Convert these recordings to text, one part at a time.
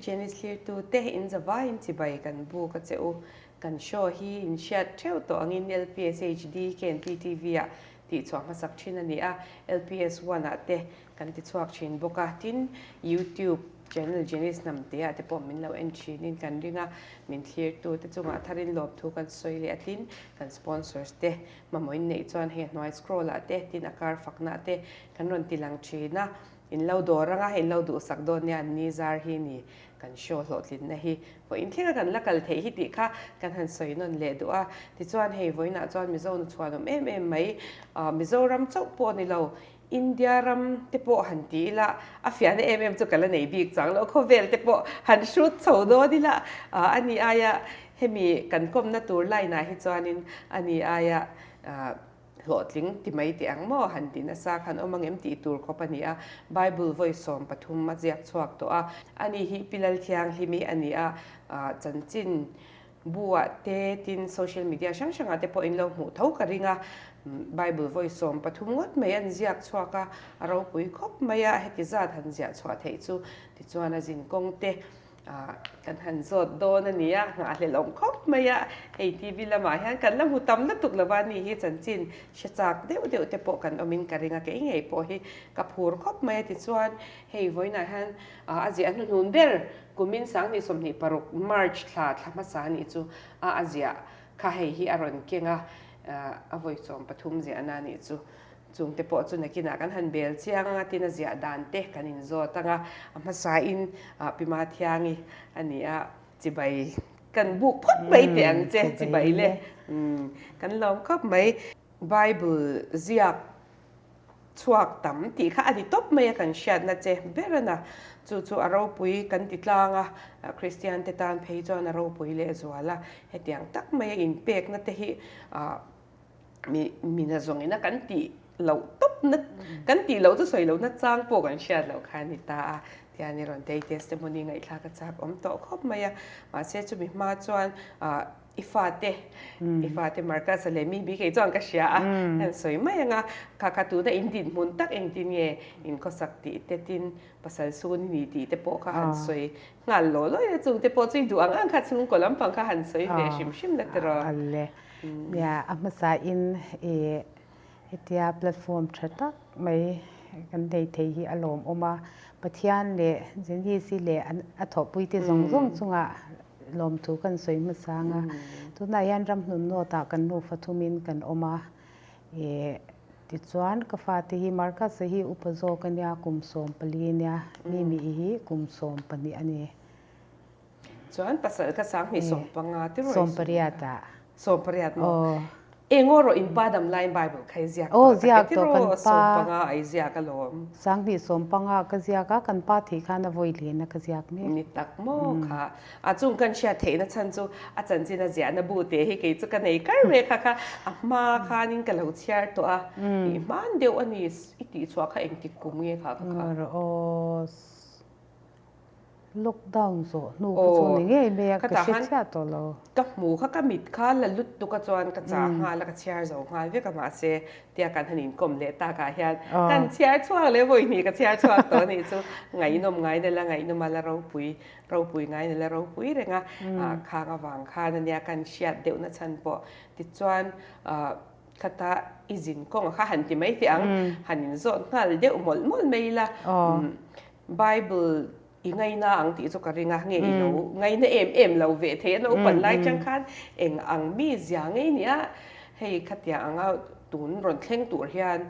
Janice thlirtute in zavaiin chibai kan buk a che u. Kan show hi in hriat theuh tawh angin LPS HD KNPTV ah tihchhuah hmasak thin a ni a, LPS One ah te kan tichhuak thin bawk a, tin YouTube channel Janice Hnamte ah te pawh min lo en thinin kan ring a, min thlirtute chungah tharin lawmthu kan sawi leh a, tin kan sponsors te mamawhin neih chuan hei a hnuai scroll ah te tin a kar fakna ah te kan rawn ti lang thin a, in lo dawr anga in lo duhsak dawn nia an ni zar hi ni kan show hlawhtlinna hi vawiin thlenga kan la kal theih hi tih kha kan han sawi nawn leh duh a, tichuan hei vawiinah chuan Mizo nu chhuanawm em em mai Mizoram chauh pawh ni lo India ram te pawh han ti ila a fiahna em em chu ka la nei bik chuang lo khawvel te pawh han hrut chho dawn ila a ni aia hemi kan kawmna tur line ah hi chuanin a ni aia hlawhtling ti mai teh ang maw han ti nasa khan awm angem tih tur khawp a ni a, Bible vawi 13 a ziak chhuak tawh a, ani hi Pi Lalthianghlimi a ni a, chanchin Bu-ah te tin social media hrang hrangah te pawh in lo hmuh tho ka ring a, Bible vawi 13 ngawt mai an ziak chhuak a, a ropui khawp mai a, heti zat han ziah chhuah theih chu tichuan a zin kawng te kan han zawt dawn a ni a, nghahhlelh awm khawp mai a, hei TV lamah hian kan la hmu tam lutuk lo va ni hi chanchin hre chak deuh deuh te pawh kan awmin ka ring a, kei ngei pawh hi ka phur khawp mai a tichuan hei vawiinah hian a ziah hnuhnun ber Kumin 2026 March thla thla hmasa nih chu a a ziah kha hei hi a rawn keng a, a vawi 13 ziahna nih chu. Chungte pawh chu nakinah kan han bel chiang anga tin a ziah dan te kan inzawt anga a hmasain Pi Mathiangi a ni a, chibai kan buk phawt mai teh ang che chibai le kan lawm khawp mai. Bible ziak chhuak tam tih kha a ni tawp mai a kan hriatna che ber a na. Chu chu a ropui kan ti tlang a, Kristian te tan phei chuan a ropui leh zual a. Hetiang tak mai a inpekna te hi mi mina zawngin a kan tih loh tawp na, kan tih loh chu sawi lohna chang pawh kan hriat loh kha a ni ta a. Tihian i rawn tei testimony ngaihthlak a chak awm tawh khawp mai a. Mahse chumi hma chuan I fate, i fate Marcus-a leh Mimi kei chuan ka hria a, kan sawi mai ang a, kha kha tuna in dinhmun tak engtin nge in khawsak tih te tin pasal sun i ni tih te pawh kha han sawi nghal law law ila chung te pawh chu i duh ang ang kha chhungkaw lampang kha han sawi ve hrim hrim la tiraw. Aw le, nia a hmasa in i Hetia platform tha tak mai kan nei thei hi a lawmawm a, Pathian leh Jenny-i leh a thawhpuite zawng zawng chungah lawmthu kan sawi hmasa ang a. Tunah hian ramhnun nawtah kan nufa thumin kan awm a, ih tichuan ka fate hi Marcus-a hi upa zawk a nia, kum 14 a nia, Mimi-i hi kum 12 a ni. Chuan pasal kha 2015 ti rawh. 18 ah. 18 maw? Engaw rawh in pa dam laiin Bible kha i ziak tawh tak e ti rawh 15 a i ziak alawm. 2015 ka ziak a, kan pa thih khan a vawi len a ka ziak mek. Ni tak maw kha. A chung kan hriat theihna chhan chu a chanchin a ziahna bu te hi kei chu ka nei kar ve kha kha a hma khanin ka lo chhiar tawh a. I hman deuh a ni i tihchhuah kha engtik kum nge kha ka kha. Aw. Lockdown zawh hnu kha chu ni ngei mai a, ka hre chiah tawh lo. Ka hmu kha ka mit kha la lut tuk a chuan ka chah nghal a, ka chhiar zo nghal vek a mahse tia kan han inkawm leh takah hian kan chhiar chhuak leh vawi hnih ka chhiar chhuak tawh anih chu ngaihnawm ngai nala ngaihnawm a la ropui ropui ngai nala ropui reng a, khang avang khan ania kan hriat deuhna chhan pawh tichuan Khata i zin kawng kha han ti mai teh ang, han inzawt nghal deuh mawlh mawlh mai ila, Bible i ngaina ang tih chu ka ring a, nge i lo ngaina em em lo ve thei a naupan lai chang khan eng ang mi zia ngei nia, hei khatiang anga tun rawn thleng tur hian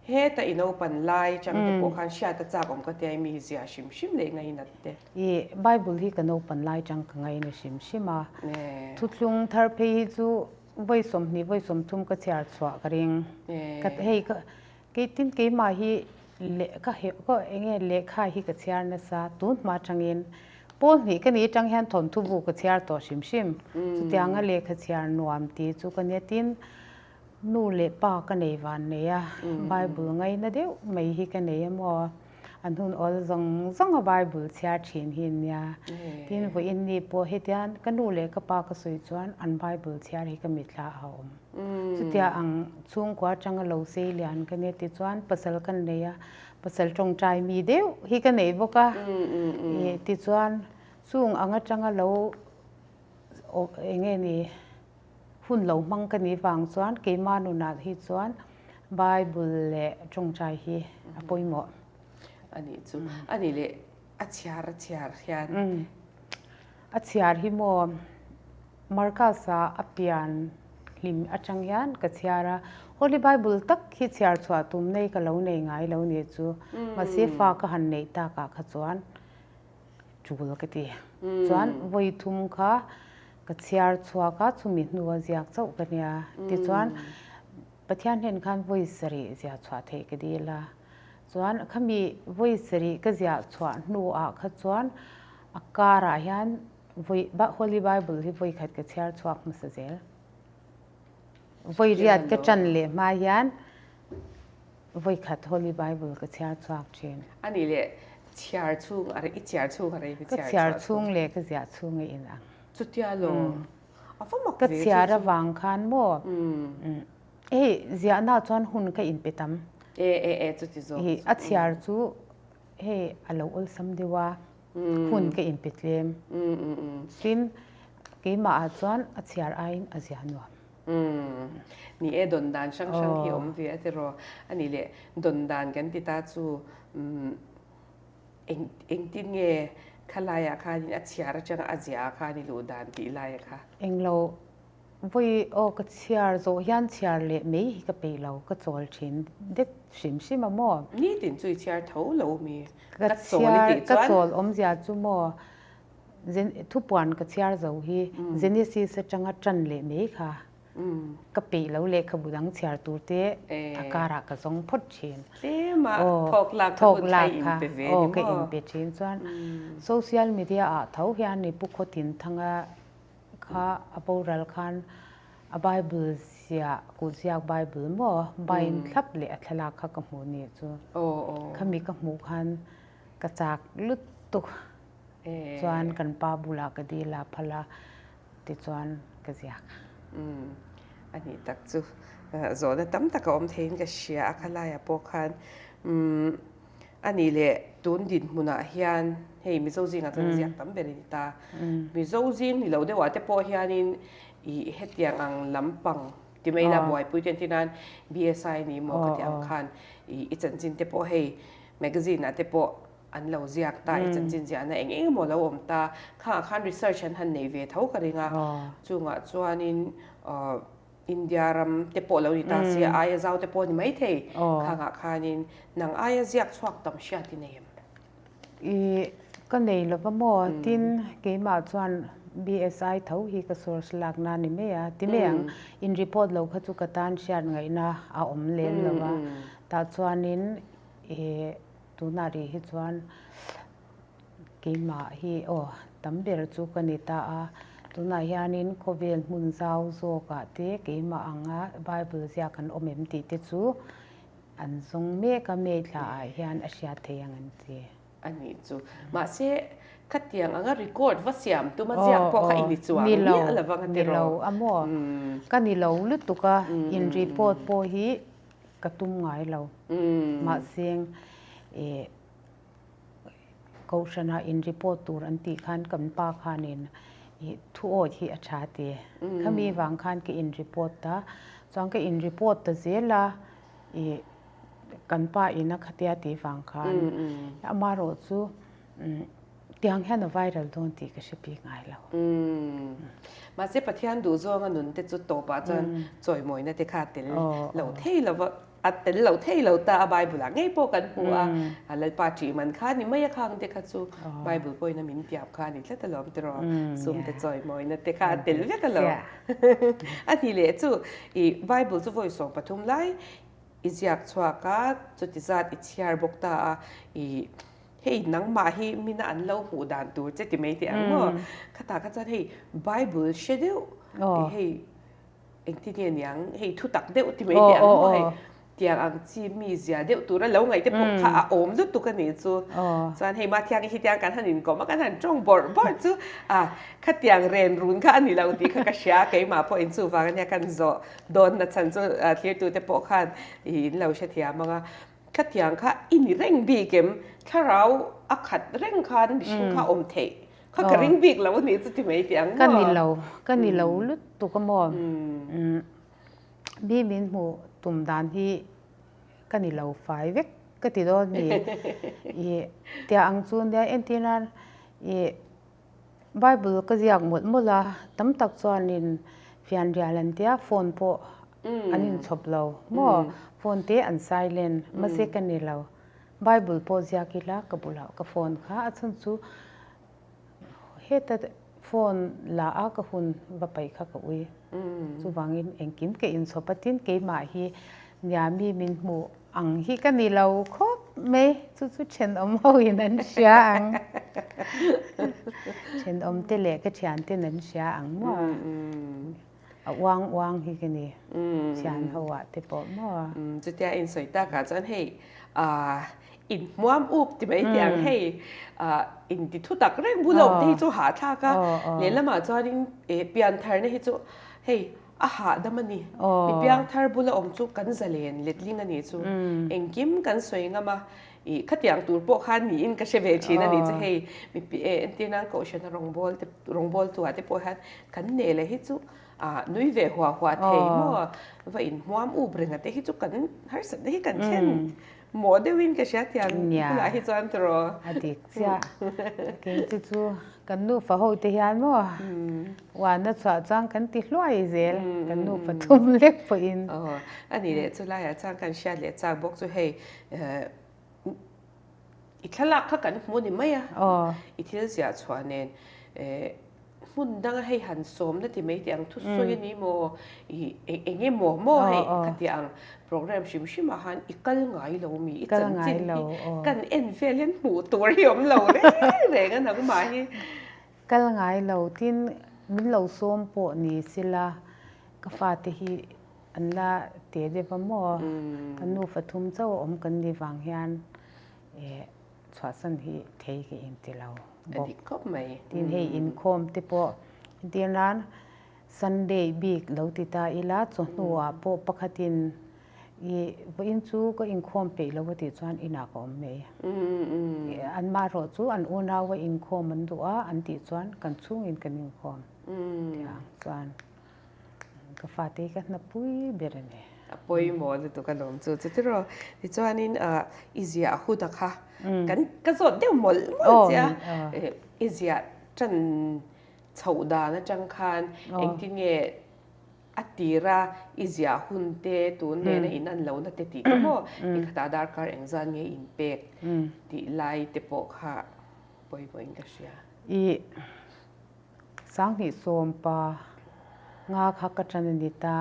heta i naupan lai chang te pawh khan hriat a chak awm ka tia i mi zia hrim hrim leh ngainat te. I Bible hi ka naupan lai chang ka ngaina hrim hrim a, thuthlung thar phei hi chu Vawi 20 vawi 30 ka chhiar chhuah ka ring. Ka hei ka keitin keimah hi leh ka he ka enge lehkha hi ka chhiar nasa tun hma atangin pawl hnih ka nih atang hian thawnthu bu ka chhiar tawh hrim hrim. Chutianga lehkha chhiar nuam tih chu ka nia tin nu leh pa ka nei van nei a Bible ngaina deuh mai hi ka nei a maw. An hun awl zawng zawng a Bible chhiar thin hi nia. Tin vawiin ni pawh hetian ka nu leh ka pa ka sawi chuan an Bible chhiar hi ka mitthla a awm. Chutia ang chhungkua atanga lo sei lian ka nia tichuan pasal ka nei a, pasal tawngtai mi deuh hi ka nei bawk a. Tichuan. Chung ang atanga lo eng nge ni hun lo hmang ka nih vang chuan keimah nunah hi chuan Bible leh tawngtai hi a pawimawh. A nih chu. A nih leh a chhiar a chhiar hian. A chhiar hi maw Marcus-a a pian hlim atang hian ka chhiar a, Holy Bible tak hi chhiar chhuah tum nei ka lo nei ngai lo nih chu. Mahse fa ka han neih takah kha chuan tul ka ti. Chuan vawi thum kha ka chhiar chhuak a, chumi hnua ziak chauh ka nia. Tichuan Pathian hnen khan vawi sarih ziah chhuah theih ka dil a. Chuan khami vawi sarih ka ziah chhuah hnuah kha chuan a karah hian vawi Holy Bible hi vawi khat ka chhiar chhuak hmasa zel. Vawi riat ka ṭan leh hma hian vawi khat Holy Bible ka chhiar chhuak ṭhin. A nih leh chhiar chhung a i chhiar chhung a rei ka chhiar chhuah chhung. Ka chhiar chhung leh ka ziah chhung a inang. Chutia law a va mak ve chu. Ka chhiar avang khan maw hei ziahna chuan hun ka inpe tam. E e e chuti zawk chu. A chhiar chu hei a lo awlsam deuh a hun ka inpe tlem. Tin keimah ah chuan a chhiar aiin a ziah nuam. Ni e dawn dan hrang hrang hi awm ve a tiraw. A nih leh dawn dan kan ti ta chu eng engtin nge khalaiah khanin a chhiar atanga a ziah ah khan i luh dan tih laia kha. Englo vawi aw ka chhiar zawh hian chhiar leh mai hi ka peih lo ka chawl thin det hrim hrim a maw. Nitin chu i chhiar tho lo mi ka chawl i tih chuan. Ka chawl awmzia chu maw Thupuan ka chhiar zo hi Genesis atanga tan leh mai kha ka peih lo lehkhabu dang chhiar tur te a karah ka zawng phawt thin. Tlema thawk lak kha hun kha i inpe ve ni maw? Ka inpe thin chuan social media ah tho hian ni Pu Khawtinthanga kha a boral khan a Bible ziah kutziak Bible maw bind thlap leh a thlalak kha ka hmuh ni chu. Khami ka hmuh khan ka chak lutuk. Chuan kan pa bulah ka dil a phal a, tichuan ka ziak. Umm, a nih tak chu zawhna tam tak a awm theiin ka hria a, khalaiah pawh khan umm a nih leh tun dinhmunah hian hei Mizo zingah chuan ziak tam ber a ni ta. Mizo zing ni lo deuhah te pawh hianin ih hetiang ang lampang ti mai ila buaipui te entir nan BSI ni maw ka tih ang khan ih i chanchin te pawh hei magazine ah te pawh an lo ziak ta, i chanchin ziahna eng eng emaw lo awm ta, khangah khan research an han nei ve tho ka ring a, chungah chuanin India ram te pawh lo ni ta sia, aia zau te pawh ni maithei, khangah khanin nang aia ziak chhuak tam hriat i nei em? I ka nei lova maw? Tin, keimah chuan BSI tho hi ka source lakna ni mai a, ti mai ang, in report lo kha chu ka tan hriat ngaihna a awm lem lova, tah chuanin i Tunah rih hi chuan keimah hi aw tam ber chu ka ni ta a, tunah hianin khawvel hmun zau zawkah te keimah anga Bible ziak an awm em tih te chu an zawng mek a, May thlaah hian a hriat thei ang an ti. A nih chu. Mahse, khatiang anga record va siam tuma ziak pawh kha i ni chuang miah lo vang a ti rawh. Ni lo a maw? Ka ni lo lutuk a, in report pawh hi ka tum ngai lo. Mahse, ih Kohhranah in report tur an tih khan kan pa khanin ih thu awih hi a tha ti. Khami vang khan ka in report ta. Chuan ka in report ta zel a, ih kan pa in a khatia tih vang khan amaherawh chu Tiang hian a viral dawn tih ka hre bik ngai lo. Umm. Mahse Pathian duh zawnga nun te chu tawpah chuan chawimawina te kha tel lo thei lo va, a tel lo thei lo ta a Bible ah ngei pawh kan hmu a, a Lalpa ṭih man kha ni mai a khang te kha chu Bible pawhin a min tiam kha a ni tlat alawm tiraw, sum te chawimawina te kha a tel vek alawm. A ni leh chu i Bible chu vawi 13 lai i ziak chhuak a, chuti zat i chhiar bawk ta a, i hei nangmah hi mina an lo hmuh dan tur che ti mai teh ang maw? Khatah kha chuan hei Bible hre deuh hei engtin nge niang hei thutak deuh ti mai teh ang maw hei tiang ang chi mi zia deuh tura lo ngaih te pawh kha a awm lutuk a nih chu. Chuan hei Mathiangi hi tiang kan han inkawm a kan han tawng bawrh bawrh chu a khatiang ren run kha a ni lo tih kha ka hria a keimah pawh in chuvang ania kan zawh dawnna chhan chu thlirtute pawh khan in lo hrethiam ang a. Khatiang kha i ni reng bik em? Thlarau a khat reng khan mihring kha awm theih. Kha ka ring bik lo a nih chu ti mai tih ang maw? Ka ni lo, ka ni lo lutuk a maw? Mi min hmuh tum dan hi ka ni lo fai vek ka ti dawn mi. I tia ang chu nia entir nan i Bible ka ziak mawlh mawlh a, tam tak chuanin fianrial an tia phone pawh an inchhawp lo maw? Phone te an silent mahse ka ni lo. Bible pawh ziak ila ka bulah ka phone kha a chhan chu heta phone la a ka hun va paih kha ka ui. Chuvangin engkim ka inchhawp a tin keimah hi Niami min hmuh ang hi ka ni lo khawp mai chu chu thenawm ho in an hria ang. Thenawm te leh ka thian ten an hria ang maw. A uang uang hi ka ni. Thian ho ah te pawh maw? Chutia in sawi tak ah chuan hei in hmuam up ti mai teh ang hei in ti thu tak reng bul awm te hi chu hahthlak a lehlamah chuanin piantharna hi chu hei a hahdam a ni. Mi piangthar bula awm chu kan zalen letling a nih chu. Engkim kan sawi ngam a Ih, khatiang tur pawh khan niin ka hre ve thin a nih chu hei mipi e entir nan kohhrana rawngbâwl te rawngbâwl tu ah te pawh hian kan nei leh hi chu ah nui ve huah huah thei maw va inhmuam up reng a te hi chu kan harsatna hi kan thlen mawh deuhin ka hria tiang bulah hi chuan tiraw. A dik chiah. Kei chu chu kan nufa ho te hian maw uana chhuah chuan kan ti hluai zel kan nufa thum lek pawhin. Aw, a nih leh chu laiah chuan kan hriat leh chak bawk chu hei I thlalak kha kan hmu ni mai a, i thil ziah chhuah nen hmun danga hei han sawmna ti mai teh ang thusawi a ni maw, i eng emaw maw hei khatiang ang program hrim hrim ah khan i kal ngai lo mi, i chanchin hi kan en vel hian hmuh tur hi awm lo reng reng a nangmah hi. Kal ngai lo tin min lo sawm pawh ni sila ka fate hi An la te deuh a maw? Kan nufa thum chauh a awm kan nih vang hian chhuahsan hi thei ka inti lo bawk. A dik khawp mai. Tin hei inkhawm te pawh entir nan Sunday bik lo ti ta ila chawhnuah pawh pakhatin i vawiin chu ka inkhawm peih lo a tih chuan inah ka awm mai. Anmah erawh chu an unau a inkhawm an duh a an tih chuan kan chhungin kan inkhawm tiang chuan. Ka fate hi ka hna pui ber a ni. A pawimawh lutuk a lawm chu chu tiraw. Tichuanin i ziah hun a kha kan ka zawt deuh mawlh mawlh che a. I ziah tan chhoh dan atang khan engtin nge a tira i ziah hun te tun nena in an lohna te tih te maw i khatah darkar engzat nge in pek tih lai te pawh kha pawimawhin ka hria. I 2015 nga kha ka ṭan a ni ta.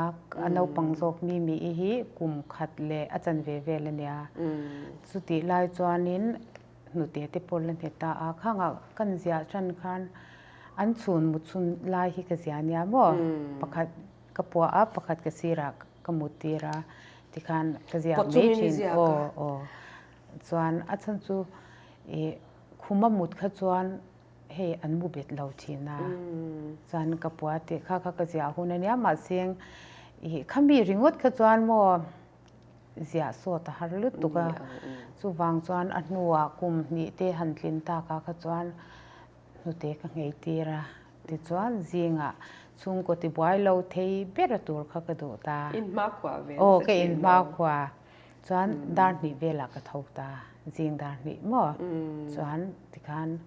A naupang zawk mi mi i hi kum khat leh a chanve vel a nia. Chutih lai chuanin hnute te pawh la hne ta a. Khangah kan ziah ṭan khan an chhun mut chhun lai hi ka ziah nia maw? Pakhat ka puah a, pakhat ka sirah ka mut tir a. Tikhan ka ziak mai ṭhin. Aw aw. Chuan a chhan chu ih khuma mut kha chuan Hei an mu bet lo thin a, chuan ka pua tih kha kha ka ziah hun a nia mahse ih khami ringawt kha chuan maw ziah sawt a har lutuk a, chuvang chuan a hnuah kum hnih te han tlin tak ah kha chuan hnute ka nghei tir a, tichuan zingah chhungkaw tibuai lo thei ber a tur kha ka duh ta. Aw ka inhmakhua. Chuan dar hnih velah ka tho ta, zing dar hnih maw? Chuan tikhan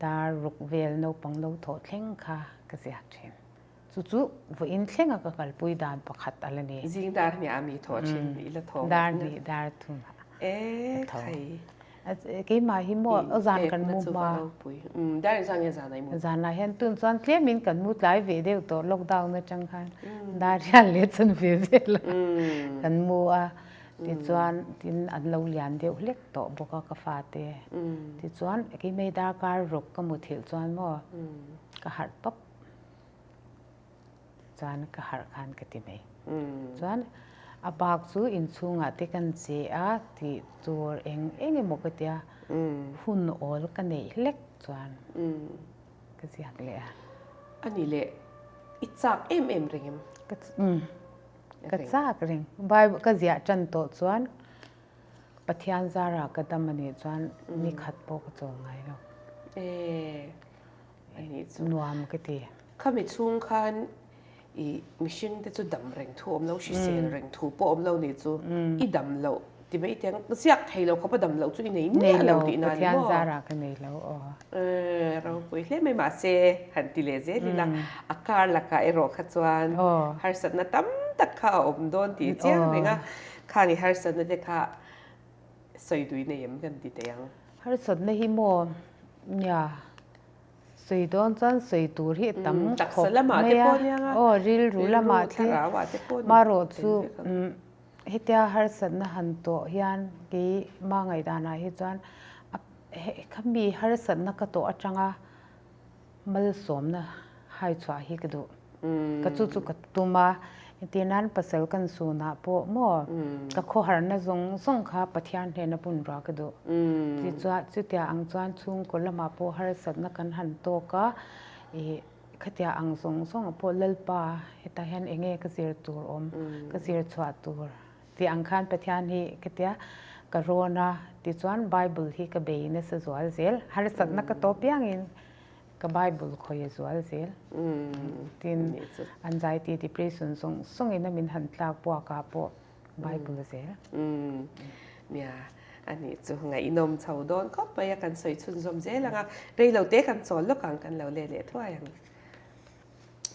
dar ruk vel naupang lo thawh thleng kha ka ziak thin. Chu chu vawiin thlenga ka kalpui dan pakhat a la ni. Zing dar hnih ah mi thawh thin i la tho. Dar hnih dar thum ah ka tho. Keimah hi maw zan kan mu hma. Dar in zan nge zan ah i mu? Zan ah hian tun chuan tlem in kan mu tlai ve deuh tawh lockdown atang khan dar hian leh chan ve vel a kan mu a tichuan tin an lo lian deuh hlek tawh bawk a ka fate tichuan keimei darkar ruk ka muthilh chuan maw ka harh tawp. Chuan ka harh khan ka ti mai. Chuan a bak chu inchhungah te kan che a tih tur eng eng emaw ka tia hun awl ka neih hlek chuan ka ziak leh a. A ni leh i chak em em reng em? Ka chak reng. Bible ka ziah tan tawh chuan Pathian zara ka dam a nih chuan ni khat pawh ka chawl ngai lo. chu. Nuam ka ti. Khami chhung khan i mihring te chu dam reng thu awm lo, hrisel reng thu pawh awm lo nih chu i dam loh ti mai teng ziak thei lo khawpa dam loh chu i nei miah lo tih na ni maw? Pathian zarah ka nei lo aw. Ropui hle mai mahse han ti leh zel ila a kar lakah erawh kha chuan harsatna tam tak kha a awm dawn tih chiang reng a, khang i harsatna te kha sawi dui nei em kan ti thei ang. Harsatna hi maw nia Sawi dawn chuan sawi tur hi tam khawp mai a, aw rilru lamah te marawh chu hetia harsatna han tawh hian kei ma ngaihdanah hi chuan khami harsatna ka tawh atanga malsawmna hai chhuah hi ka duh. Ka chu chu ka tum a, entir nan pasal kan sunah pawh maw ka khawharna zawng zawng kha Pathian hnena bun ruah ka duh. Tichuan chutia ang chuan chhungkaw lamah pawh harsatna kan han tawk a, ih khatia ang zawng zawngah pawh Lalpa hetah hian eng nge ka zir tur awm, ka zir chhuah tur tih ang khan Pathian hi ka tia ka rawn a, tichuan Bible hi ka bei nasa zual zel, harsatna ka tawh piangin Ka Bible khawi a zual zel. Tin, anxiety, depression zawng zawng in a min han tlak buak ah pawh Bible zel. Nia, a nih chu ngaihnawm chho dawn khawp mai a, kan sawi chhunzawm zel ang a, rei lo te kan chawl lawk ang, kan lo let leh thuai ang.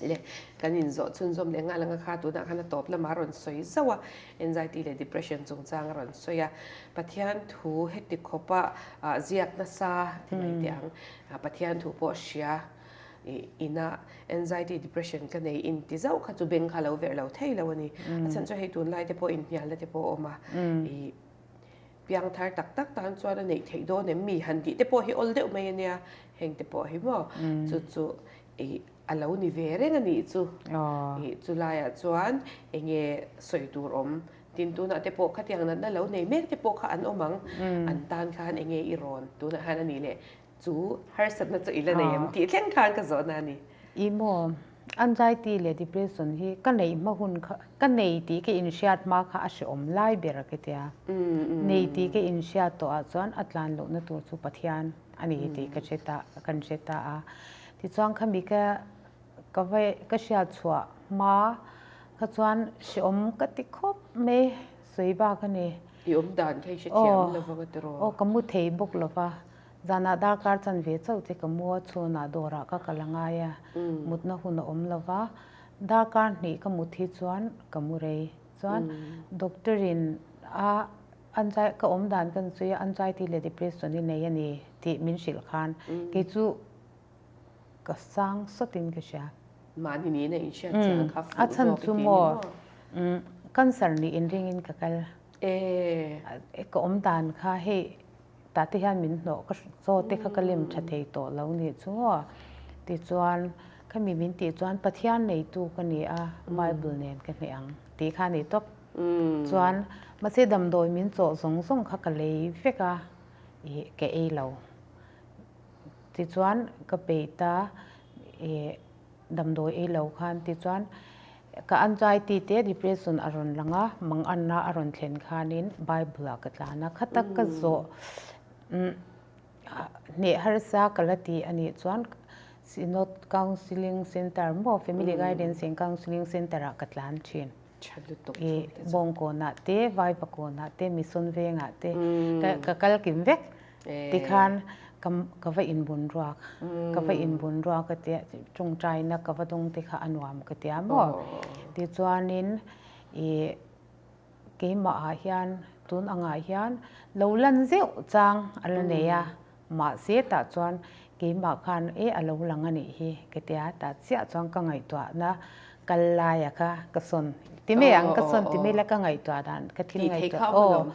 Le, kan inzawh chhunzawm leh nghal anga kha tunah khan a tawp lamah a rawn sawi zauh a, anxiety leh depression chungchang a rawn sawi a, Pathian thu heti khawpa ziak nasa ti mai teh ang, Pathian thu pawh hria ina anxiety depression ka nei in ti zauh kha chu beng kha lo verh lo thei lo a ni. A chhan chu hei tunlai te pawh inhnialna te pawh a awm a, ih piang thar tak tak tan chuan a neih theih dawn em mi han tih te pawh hi awl deuh mai a nia, heng te pawh hi maw chu chu ih a lo ni ve reng a nih chu. Ih chulaiah chuan eng nge sawi tur awm? Tin tunah te pawh khatiang natna lo nei mek te pawh kha an awm ang. An tan khan eng nge i rawn? Tunah khan a nih leh chu harsatna chu i la nei em tih thleng khan ka zawhna a ni. Ih maw, anxiety leh depression hi ka neih hma hun kha, ka nei tih ka inhriat hma kha a hrehawm lai ber a ketia. Nei tih ka inhriat tawhah chuan a tlan lohna tur chu Pathian a ni tih ka hre ta, kan hre ta a. Tichuan khami ka ka va ka hriat chhuah hma kha chuan hrehawm ka ti khawp mai sawi bak a ni. I awm dan kha i hrethiam lo vang a tiraw? Aw ka mu thei bawk lo va, zanah darkar chan ve chauh te ka mu a, chhunah dawrah ka kal a ngai a, mutna hun a awm lo va, darkar hnih ka mut hi chuan ka mu rei. Chuan doctor in a anzai ka awm dan kan sawi a anxiety leh depression i nei a ni tih min hrilh khan kei chu ka sang sawtin ka hria. Mahni nihna inhriat chiang kha fuh zawk i ti ni maw? Cancer nih inringin ka kal. Ka awm dan kha hei tah te hian min hnawh ka chaw te kha ka lem tha thei tawh lo nih chu maw? Tichuan khami min tih chuan Pathian neitu ka ni a, Bible nen ka hneh ang tih kha a ni tawp. Chuan mahse damdawi min chawh zawng zawng kha ka lei vek a, ih ka ei lo. Tichuan ka peih ta ih damdawi ei lo khan tichuan ka anxiety te depression a rawn lang a, manganna a rawn thlen khanin Bible ah ka tlan a, khatak ka zawh hneh harsa ka la ti a nih chuan Synod Counselling Centre maw Family Guidance and Counselling Centre ah ka tlan thin. Ih Bawngkawnah te, Vaivakawnah te, Mission Vengah te ka kal kim vek. Tikhan ka ka va inbun ruak, ka va inbun ruak a tia tawngtaina ka va dawng te kha a nuam ka tia maw. Tichuanin ih keimahah hian tun angah hian lo lan zeuh chang a la nei a, mahse tah chuan keimah khan e a lo lang a nih hi ka tia tah chiah chuan ka ngaihtuahna kal laia kha ka sawn ti mai ang ka sawn ti mai la ka ngaihtuah dan ka thil ngaihtuah aw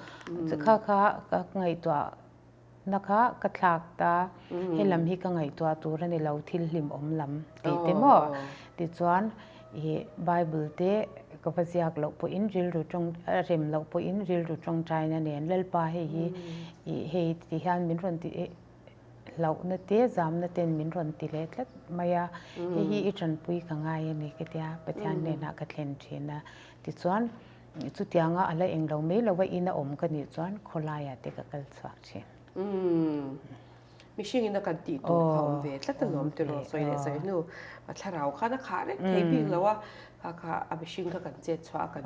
kha kha ka ngaihtuah na kha ka thlak ta helam hi ka ngaihtuah tur a ni lo thil hlim awm lam tih te maw tichuan ih bible te ka va ziak loh pawhin rilru tawng a rem loh pawhin rilru tawngtaina nen lalpa hei hi ih hei ti hian min rawn ti Hlauhna te, zamna ten min rawn ti leh tlat mai a, hei hi i tanpui ka ngai a ni ka tia, Pathian hnenah ka thlen thin a. Tichuan, chutianga a la eng lo mai lo a, ina awm ka nih chuan khawlaiah te ka kal chhuak thin. Umm. Mihring in a kan tih tur kha awm ve tlat alawm tiraw sawi leh sawi hnu a thlarau khan a khah reng thei bik lo a, kha kha a mihring kha kan chet chhuah a kan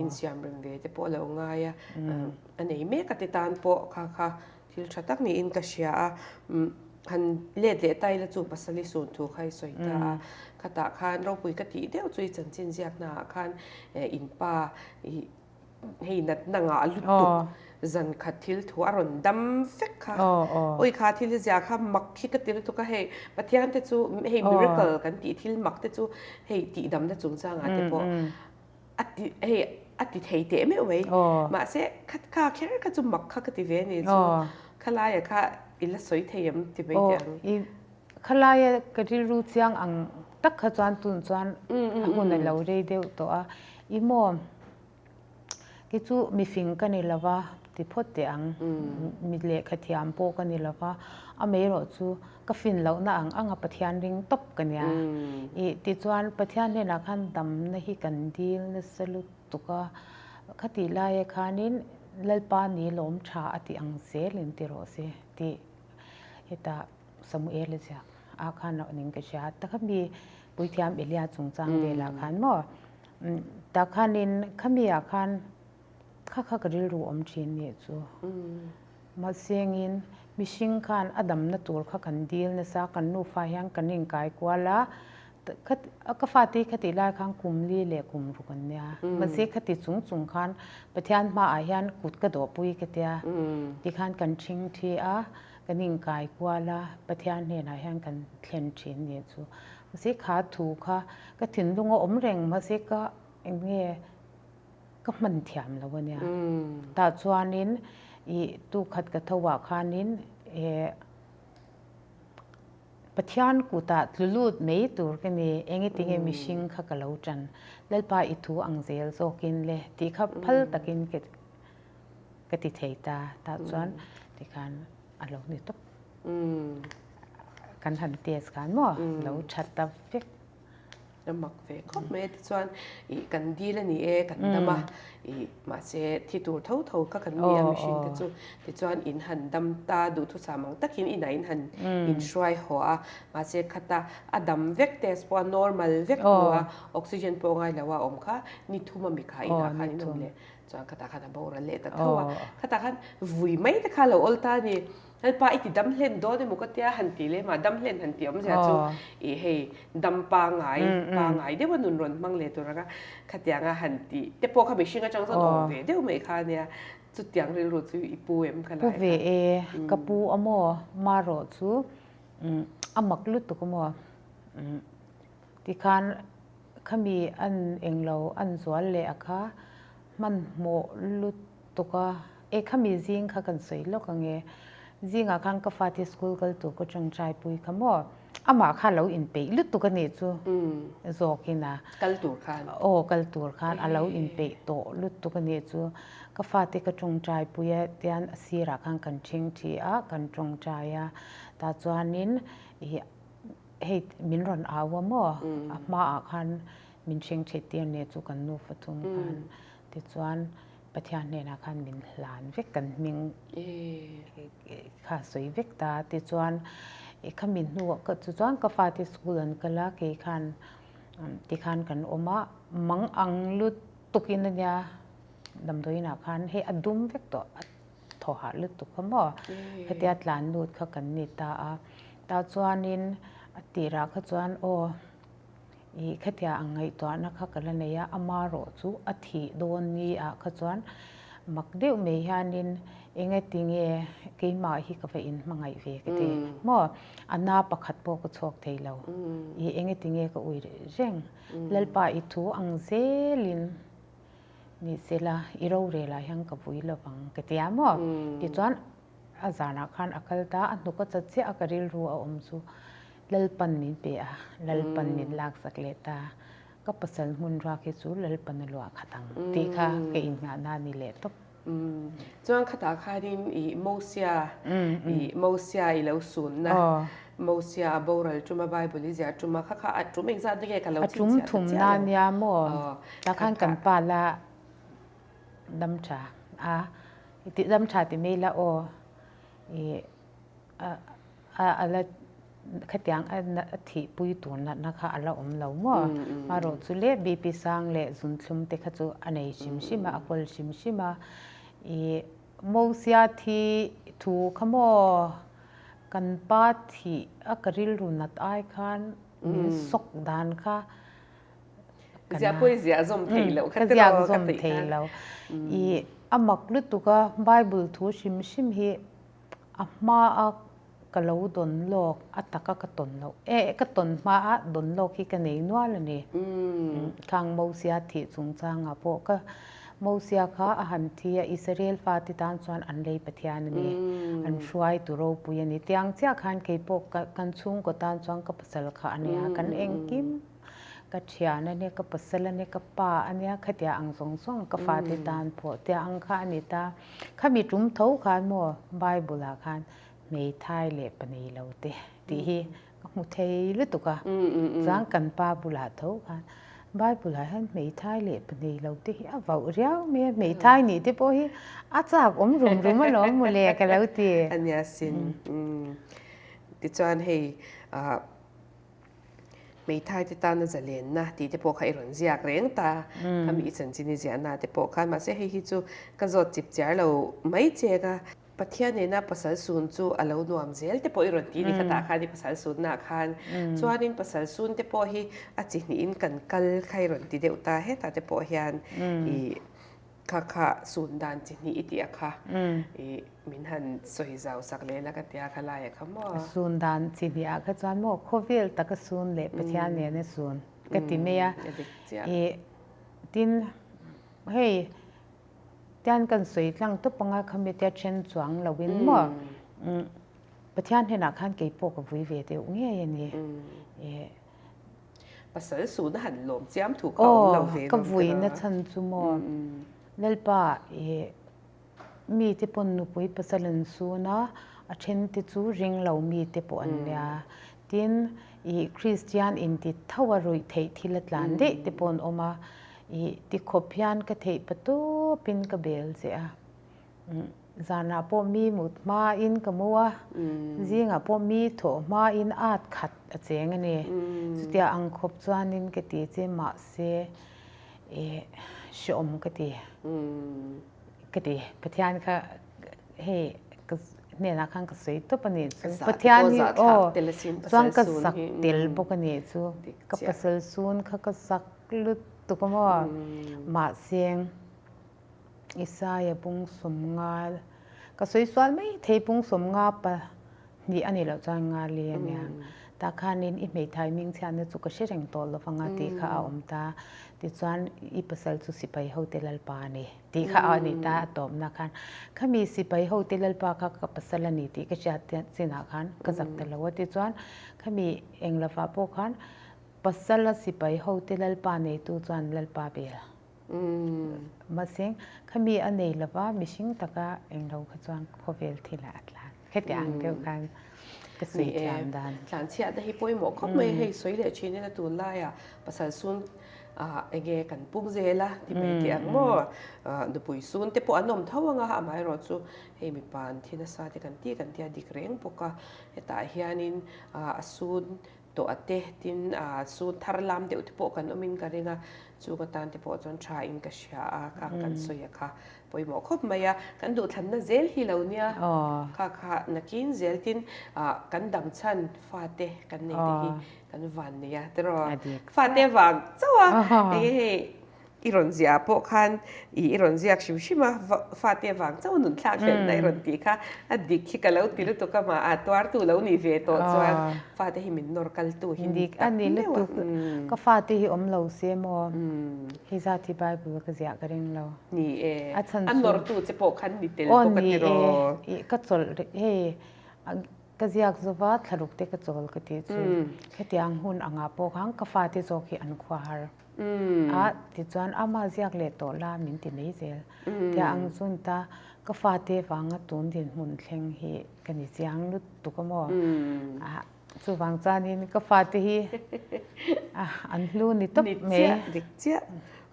insiam rem ve te pawh a lo ngai a, a nei mek a te tan pawh kha kha thil tha tak niin ka hria a, han let leh ta ila chu pasal i sun thu kha i sawi ta a, khatah khan ropui ka tih deuh chu i chanchin ziakna ah khan in pa i Hei natna ngah lutuk zan khat thil thu a rawn dam vek kha. Awi kha thil hi zia kha mak hi ka ti lutuk a hei Pathian te chu hei miracle kan tih thil mak te chu hei tihdamna chungchangah te pawh a ti hei a ti thei teh meuh mai. Mahse kha kha kher kha chu mak kha ka ti ve a ni chu khalaia kha i la sawi thei em ti mai teh ang. Khalaia ka rilru chiang ang tak kha chuan tun chuan a hun a lo rei deuh tawh a i maw. Kei chu mifing ka ni lo va ti phawt teh ang. Mi lehkha thiam pawh ka ni lo va, amaherawh chu ka fin lohna ang anga Pathian ring tawp ka nia. Ih tichuan Pathian hnenah khan damna hi kan dil nasa lutuk a, khatih laia khanin Lalpa ni lawm tha a tih ang zelin ti rawh se tih hetah Samuel a ziak a khan loh ning ka hria. Takha mi Puithiam Elia chungchang velah khan maw Tah khanin khami ah khan kha kha ka rilru awm thin nih chu. Mahsengin mihring khan a damna tur kha kan dil nasa, kan nufa hian kan inkai kual a, ka fate hi khati lai khan kum li leh kum ruk an nia. Mahse khati chung chung khan Pathian hmaah hian kut ka dawhpui ka tia, tikhan kan thing thi a, kan inkai kual a, Pathian hnenah hian kan thlen thin nih chu. Mahse kha thu kha ka thinlung a awm reng mahse ka eng nge ka hman thiam lo a nia. Tah chuanin ih tu khat ka tho ah khanin eh Pathian kutah tlu lut mai tur ka ni engeti nge mihring kha ka lo tan Lalpa i thu ang zel zawkin le tih kha phal takin ka ti thei ta. Tah chuan tikhan a lo ni tawp. Kan han test khan maw lo tha ta vek. A mak ve khawp mai a tichuan ih kan dil a ni e kan dam a ih mahse thi tur tho tho kha kan ni a mihring te chu tichuan in han dam ta duhthusam ang takin inah in han inhruai haw a mahse khata a dam vek test pawh a normal vek hnu a oxygen pawh ngai lo a awm kha ni thum a mi kha inah khan in awm leh chuan khatah khan a boral leh ta tho a khatah khan vui mai te kha a lo awl ta a ni. Lalpa i ti dam hlen dawn emaw ka tia han ti lem a, dam hlen han tih awmzia chu i hei dam pangai pangai deuh a nun rawn hmang leh tur anga khatianga han tih te pawh kha mihring atang chuan awm ve deuh mai kha ania chutiang rilru chu i pu em kha lai kha. Pu ve e, ka pu a maw marawh chu a mak lutuk a maw tikhan khami an englo an zual leh a kha hmanhmawh lutuk a. E khami zing kha kan sawi lawk ange, zingah khan ka fate school kal tur ka tawngtai pui kha maw, amah kha lo inpeih lutuk a nih chu zawkin a. Kal tur khan. Aw kal tur khan a lo inpeih tawh lutuk a nih chu, ka fate ka tawngtai pui a tian a sirah khan kan thing thi a, kan tawngtai a, tah chuanin ih hei min rawn au a maw, a hmaah khan min thing thit tir nih chu kan nufa thum khan tichuan. Pathian hnenah khan min hlan vek kan hming kha sawi vek ta tichuan kha min hnuah ka chuan ka fate school an kal a kei khan tikhan kan awm a mang ang lutuk in ania damdawiin ah khan hei a dum vek tawh a thaw hah lutuk kha maw hetia tlan lut kha kan ni ta a tah chuanin a tirah kha chuan aw. Ih khatia ang ngaihtuahna kha ka la nei a, ama rawh chu a thih dawn ni ah kha chuan mak deuh mai hianin engati nge keimah hi ka va inhmangaih ve ka ti maw? A na pakhat pawh ka chhuak thei lo. Ih engati nge ka ui reng? Lalpa i thu ang zelin ni sela i rorel ah hian ka vui lovang ka ti a maw? Tichuan a zanah khan a kal ta a, a hnuk a chat chiah a ka rilru a awm chu. Lalpan min pe a, Lalpan min laksak leh ta. Ka pasal hmun ruak hi chu Lalpan a luah khat ang tih kha ka innghahna a ni leh tawp. Chuan khatah khanin i Mosia, i Mosia i lo sunna, Mosia a boral ṭuma Bible i ziah ṭuma kha kha a ṭum engzat nge ka lo chhinchhiah ta chiah lo. A ṭum thumna nia maw? Tah khan kan pa la dam ṭha a, i ti dam ṭha ti mai la aw, i a. a la khatiang a thihpui tur natna kha a la awm lo maw? Marawh chu le BP sang leh zunthlum te kha chu a nei hrim hrim a, a kawl hrim hrim a. Ih Mosia thi thu kha maw kan pa thih a ka rilru nat ai khan min sawk dan kha ka Ziah pawh i ziah zawm thei loh kha ka tiraw ziak ka zawm tih thei khan. lo. Ih a mak lutuk a Bible thu hrim hrim hi a hma a ka lo dawn lawk a taka ka tawn loh eh ka tawn hma a dawn lawk hi ka nei nual a ni. Khang Mosia thih chungchangah pawh ka Mosia kha a han thi a Israel fate tan chuan an lei Pathian a ni an hruaitu ropui a ni tiang chiah khan kei pawh ka kan chhungkaw tan chuan ka pasal kha a nia kan engkim Ka thian a nia, ka pasal a nia, ka pa a nia, khatia ang zawng zawng ka fate tan pawh tia ang kha a ni ta. Khami tum tho khan maw Bible ah khan hmeithai leh pa nei lo te tih hi ka hmu thei lutuk a. Chuan kan pa bulah tho khan Bible ah hian hmeithai leh pa nei lo te hi a vauh riau mai a, hmeithai nih te pawh hi a chak awm rum rum alawm mawle ka lo ti. A nia sin. Tichuan hei ah. Hmeithai te tana zalenna tih te pawh kha i rawn ziak reng ta, khami i chanchin i ziahna te pawh khan. Mahse hei hi chu ka zawt chip chiar lo mai che ka. Pathian nena pasal sun chu a lo nuam zel te pawh i rawn ti ni khatah khan i pasal sunnaah khan. Chuanin pasal sun te pawh hi a chi hnihin kan kal kha i rawn ti deuh ta hetah te pawh hian i Kha kha sun dan chi hnih i tih a kha i min han sawi zau sak leh la ka tia kha lai a kha maw? Sun dan chi hnih ah kha chuan maw khawvel taka sun leh Pathian nen a sun ka ti mai a. I tin hei tian kan sawi tlang tawp anga khami tia then chuang lo in maw Pathian hnenah khan kei pawh ka vui ve deuh ngei a ni. Pasal suna han lawm chiam thu kha awm lo ve Aw, ka vuina chhan chu maw? Lalpa, i mite pawn nupui pasal an sun a, a then te chu ring lo mite pawh an nia. Tin, i Kristian inti tho a ruih theih thil a tlan daih te pawh an awm a, i tikhawp hian ka theih patawpin ka bel che a. Zanah pawh mi mut hmain ka mu a, zingah pawh mi thawh hmain at khat a cheng a ni. Chutia ang khawp chuanin ka ti che mahse ih hreawm ka ti ka ti. Pathian kha hei ka hnenah khan ka sawi tawp a nih chu. Pathian hi aw chuan ka zak tel bawk a nih chu. Ka pasal sun kha ka zak lutuk a maw mahse. Isaiah pung sawmnga ka sawi sual mai thei pung sawmnga pahnih a nih loh chuan nga li a nia. Tah khanin i hmeithai hming chhiatna chu ka hre reng tawh lo vang a tih kha a awm ta. Tichuan i pasal chu sipai hote lalpa a ni tih kha a ni ta a tawpna khan. Khami sipai hote lalpa kha ka pasal a ni tih ka hriat chinah khan ka zak ta lo a. Tichuan khami eng lovah pawh khan pasala sipai hote lalpa neitu chuan lalpa bel. Mahse, khami a nei lova mihring taka englo kha chuan khawvel thilah a tlan. Heti ang deuh khan ka sawi thiam dan. Tlan chhiatna hi pawimawh khawp mai. Hei sawi leh thin ila tunlaiah pasal sun enge kan puk zel a ti mai teh ang maw? Nupui sun te pawh an awm tho ang a, amaherawhchu hei mipa an thi nasa te kan ti kan tia dik reng bawk a. Hetah hianin a sun tawh a te tin sun thar lam deuh te pawh kan awmin ka ring a, chu ka tan te pawh chuan tha in ka hria a, kha kan sawi a kha pawimawh khawp mai a, kan duhthlanna zel hi lo nia, kha kha nakin zel tin kan dam chhan fate kan nei te hi kan van nei a tiraw, fate vang chauh a hei hei. I rawn ziah pawh khan i i rawn ziak hrim hrim a, fate vang chauh nun thlak hlelhna i rawn tih kha a dik hi ka lo ti lutuk a, mah a tuartu lo nih ve tawh chuan fate hi min nawr kaltu hi ni tak meuh a. Ka fate hi awm lo se maw hei zat hi Bible ka ziah ka ring lo. Ni e, a nawrtu che pawh khan ni tel bawk a ti raw. Aw ni e, ka chawlh hei ka ziak zova thlaruk te ka chawl ka tih chu hetiang hun angah pawh khan ka fate zawk hi an khua har. A tichuan ama ziak leh tawh la min ti mai zel. Tia ang chun ta ka fate vanga tun dinhmun thleng hi ka ni chiang lutuk a maw? A chuvang chuanin ka fate hi an hlu ni tawp mai. Ni chiah, dik chiah.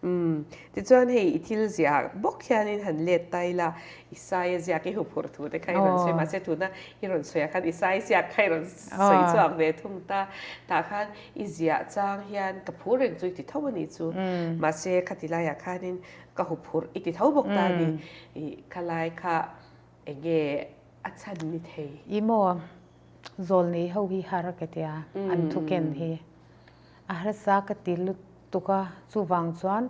Umm. Tichuan hei i thil ziah bawk hianin han let ta ila, Isaia ziak i huphurh thu te kha i rawn sawi mahse tuna i rawn sawiah khan Isai ziak kha i rawn sawi chhuak ve thung ta. Tah khan i ziah chang hian ka phur reng chu i ti tho a nih chu. Mahse khati laiah khanin ka huphurh i ti tho bawk ta a ni. I khalai kha enge a chhan ni thei? I maw zawlnei ho hi har ka tia an thu ken hi a harsa ka ti lutuk a, chuvang chuan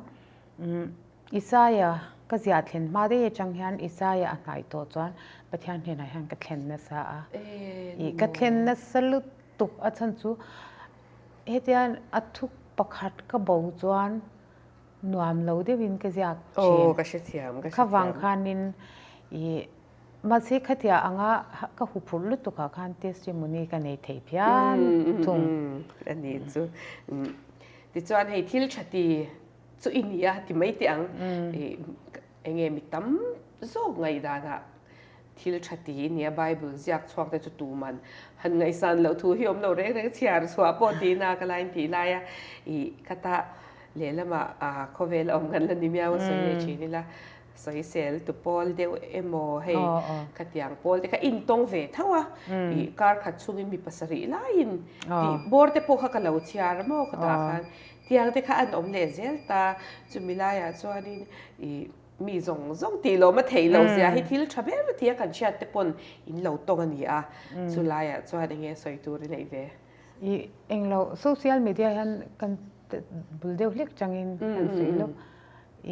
Isaia ka ziah thlen hma daih atang hian Isaia a hnaih tawh chuan Pathian hnenah hian ka thlen nasa a, i ka thlen nasa lutuk a chhan chu hetiang a thu pakhat ka bo chuan nuam lo deuhin ka ziak thin. Aw ka hrethiam ka hrethiam. Kha vang khanin i mahse khatia anga ka huphurh lutuk ah khan testimony ka nei thei phian thung. A ni chu. Tichuan hei thil tha ti chu i ni a ti mai teh ang. I enge mi tam zawk ngaihdanah Thil tha ti nia Bible ziak chhuak te chu tuman han ngaihsan loh thu hi awm lo reng reng chhiar chhuah pawh tihna ka lain tih laia i khata lehlamah khawvel a awm kan la ni miau a sawi leh thin ila sawisel tu pawl deuh emaw hei khatiang pawl te kha intawng ve tho a i kar khat chhungin mi pasarih laiin tih bawr te pawh kha ka lo chhiar maw khatah khan tiang te kha an awm leh zel ta chumi laiah chuanin i Mi zawng zawng tih lawm a theih loh zia hi thil tha ber tia kan hriat te pawn in lo tawng a ni a, chu laiah chuan eng nge sawi tur i neih ve? I englo social media hian kan bul deuh hlek changin kan sawi lawk.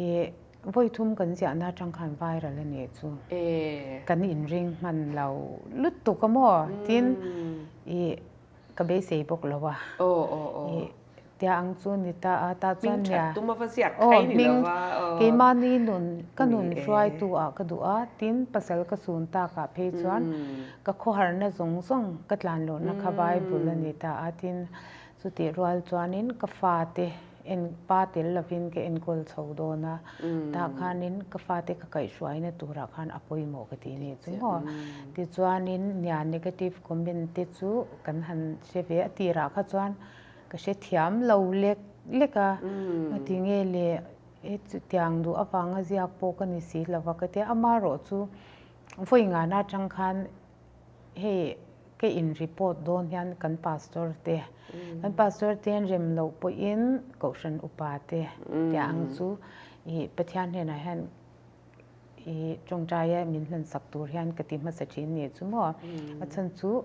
I vawi thum kan ziahna atang khan viral a nih chu. Kan inring hman lo lutuk a maw? Tin i ka beisei bawk lo a. I Tia ang chu ni ta a, ta chuan nia. Hming that tum ava ziak khai ni lo va. Keimahni nun, ka nun hruaitu ah ka duh a, tin pasal ka sun tak ah phei chuan ka khawharna zawng zawng ka tlan lohna kha Bible a ni ta a, tin chutih rual chuanin ka fate en pa tel lovin ka enkawl chho dawn a, tah khanin ka fate ka kaihhruaina turah khan a pawimawh ka ti ni chu maw. Tichuanin nia negative comment te chu kan han hre ve a tirah kha chuan Ka hrethiam lo lek lek a, ngati nge le he chutiang duh avanga ziak pawh ka ni si lo va ka tia, amaherawh chu vawi ngana atang khan hei ka in report dawn hian kan pastor te, kan pastor te an rem loh pawhin kohhran upa te tia ang chu ih Pathian hnenah hian ih tawngtaia min hlansak tur hian ka ti hmasa thin ni chu maw, a chhan chu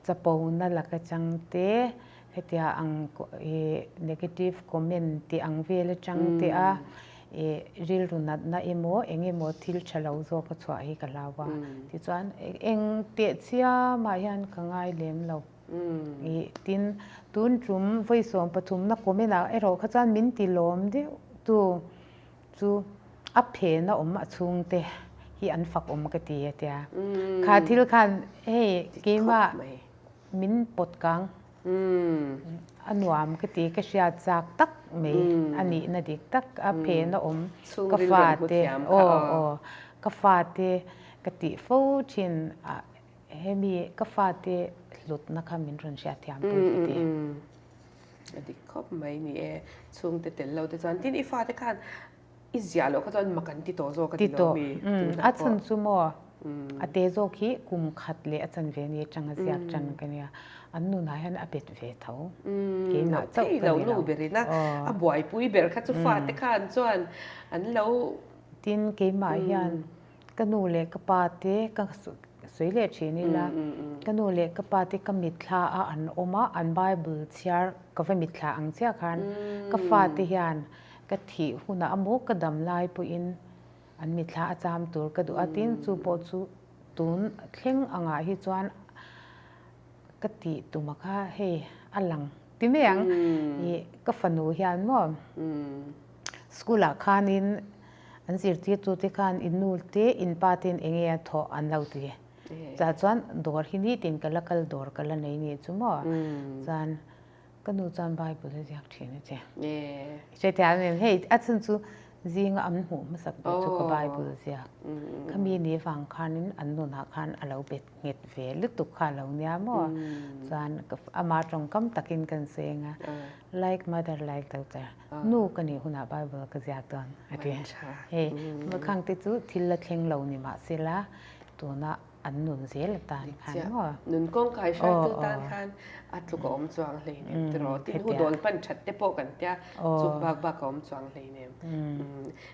Chapona laka chang te, hetia ang i negative comment tih ang vel atang te a i rilru natna emaw eng emaw thil tha lo zawk a chhuah hi ka hlau a. Tichuan eng teh chiamah hian ka ngai lem lo. I tin tun tum vawi 13na comment ah erawh kha chuan min ti lawm deuh tu. Chu a phen a awm a chhungte hi an fak awm ka ti a tia. Kha thil khan hei keimah min pawt kang a nuam ka ti ka hriat chak tak mai a nihna dik tak a phen a awm ka fate aw aw ka fate ka tih fo thin a hemi ka fate hlutna kha min rawn hriatthiam pui ka ti. A dik khawp mai ni e, chhungte tel lo te chuan tin i fate khan i ziah loh kha chuan mak an ti tawh zawk a ti lo mi tunah pawh. A chhan chu maw a te zawk hi kum khat leh a chan ve ni atanga ziak tan ka nia, an nunah hian a bet ve tho keimah chauh ka ni lo. Nu berin a a buaipui ber kha chu fate khan chuan an lo. Tin keimah hian Ka nu leh ka pa te ka sawi leh thin ila, ka nu leh ka pa te ka mitthla a an awm a, an Bible chhiar ka va mitthla ang chiah khan ka fate hian ka thih hunah amaw ka dam lai pawhin an mitthla a cham tur ka duh a, tin chu pawh chu tun thleng angah hi chuan ka tih tum a kha hei a lang ti mai ang ih ka fanu hian maw school ah khanin An zirtirtute khan in nu te in pa ten eng nge a thawh an lo ti. Chah chuan dawr hi nitin ka la kal dawr ka la nei ni chu maw. Chuan ka nu chuan Bible a ziak thin a che. Hrethiam em hei a chhan chu Zinga an hmuh hmasak ber chu ka Bible ziak. Khami ni vang khanin an nunah khan a lo bet nghet ve lutuk kha a lo nia maw? Chuan ama tawngkam takin kan seng a, like mother like daughter, nu ka nih hunah Bible ka ziak dawn a ti. Hei khang te chu thil la thleng lo ni mahsela tuna an nun zel atan khan maw? Nun kawngkai hruaitu tan khan a tluk a awm chuang hleinem tiraw? Tin hu dawl hman that te pawh kan tia chu bak bak a awm chuang hleinem.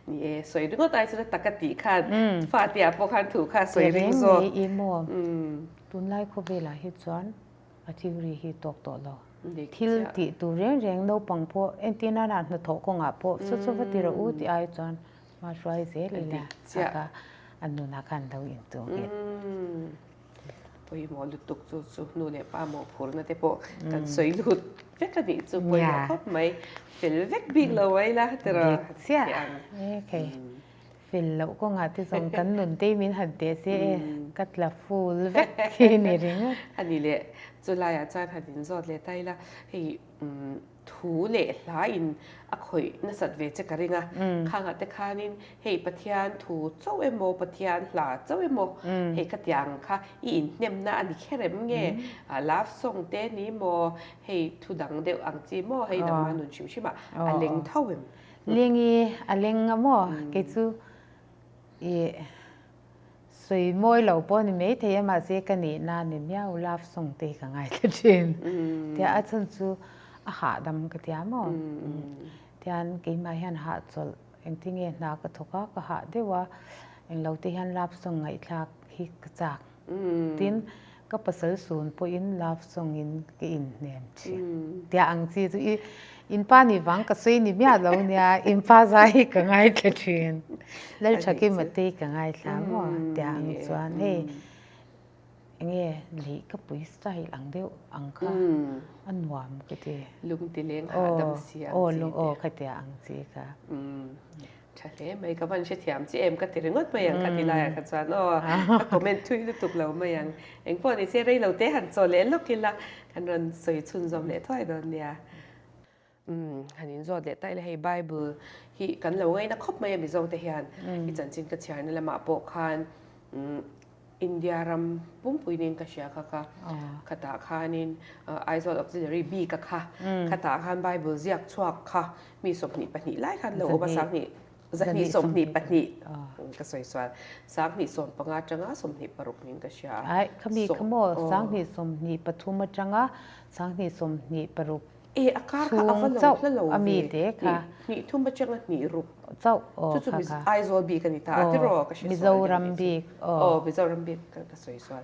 Ni e, sawi ringawt ai chuan a tak a tih khan fate ah pawh khan thu kha a sawi ring zawk. Tireng mai i maw? Tunlai khawvelah hi chuan a theory hi tawk tawh lo. Thil tih tur reng reng naupang pawh entir nana hnathawh kawngah pawh saw saw va ti rawh u tih ai chuan Hma hruai zel ila chak a, a nunah khan lo intuh nghet. Pawimawh lutuk chu chu nu leh pa mawhphurhna te pawh kan sawi lut vek a nih chu pawimawh khawp mai. Fel vek bik lo mai la tiraw? Dik chiah e khei. Fel loh kawngah te zawng kan nun te min han teh se e ka tla full vek hi ni ringawt. A ni leh chulaiah chuan han inzawt leh ta ila hei Thu leh hla in a khawih nasat ve che ka ring a, khangah te khanin hei Pathian thu chauh emaw Pathian hla chauh emaw hei ka tiang kha i inhnemna a ni kher em nge love song te ni maw hei thu dang deuh ang chi maw hei nangmah nun hrim hrim ah a leng tho em? Leng i a leng a maw kei chu i Sawi mawi lo pawh ni mai thei a mahse ka nihna ni miau love song te hi ka ngaithla thin. Tia a chhan chu a hahdam ka tia maw. Tian keimah hian hahchawlh engtinge hna ka thawk a ka hah deuh a englo te hian love song ngaihthlak hi ka chak. Tin ka pasal sun pawhin love song in ka inhnem thin. Tia ang chi chu i inpa ni vang ka sawi ni miah lo nia inpa zai hi ka ngaithla thin. Lalthakima te hi ka ngaithla maw tia ang chuan hei enge lei ka pui style ang deuh ang kha a nuam ka ti. Lung ti leng hahdam si ang chi te. Aw khatia ang chi kha. Tha hle mai, ka van hrethiam che em ka ti ringawt mai ang kha ti laiah kha chuan aw ka comment thui lutuk lo mai ang. Engpawh ni se rei lo te han chaw leh lawk ila kan rawn sawi chhunzawm leh thuai dawn nia. Umm han inzawt leh ta ila hei Bible hi kan lo ngaina khawp mai a Mizo te hian i chanchin ka chhiarna lamah pawh khan umm India ram pumpui niin ka hria kha kha khatah khanin Aizawl Auxiliary bik a kha khatah khan Bible ziak chhuak kha mi 22 lai khan lo awm a sanghnih 122 ka sawi sual 2015 atanga 26 niin ka hria a Ai khami kha maw 2023 atanga 2026 E a kar kha a va lo hla lo ve hnih thum atanga hnih ruk chauh aw chu chu Aizawl bik a ni ta a tiraw ka hre sual Mizoram bik aw aw Mizoram bik ka sawi sual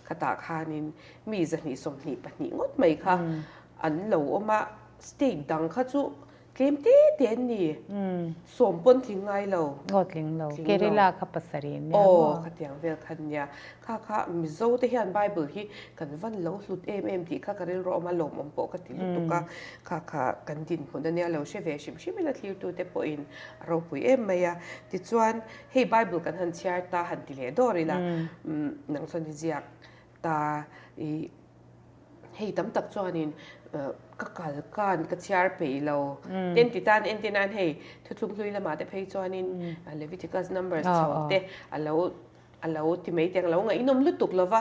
khatah khanin mi 122 ngawt mai kha an lo awm a state dang kha chu tlem te te an ni sawm pawn tling ngai lo aw tling lo Kerala kha pasarih nia aw khatiang vel khan nia Kha kha Mizo te hian Bible hi kan van lo hlut em em tih kha ka rilru awm a, lawmawm pawh ka ti lutuk a. Kha kha kan dinhmun a nia lo hre ve hrim hrim ila thlirtu te pawhin a ropui em mai a. Tichuan hei Bible kan han chhiar ta han ti leh dawr ila nang chuan i ziak ta i hei tam tak chuanin ka kal kan ka chhiar peih lo ten ti tan entir nan hei thuthlung hlui lamah te phei chuanin Leviticus Numbers chho te a lo A lo ti mai teng lo ngaihnawm lutuk lova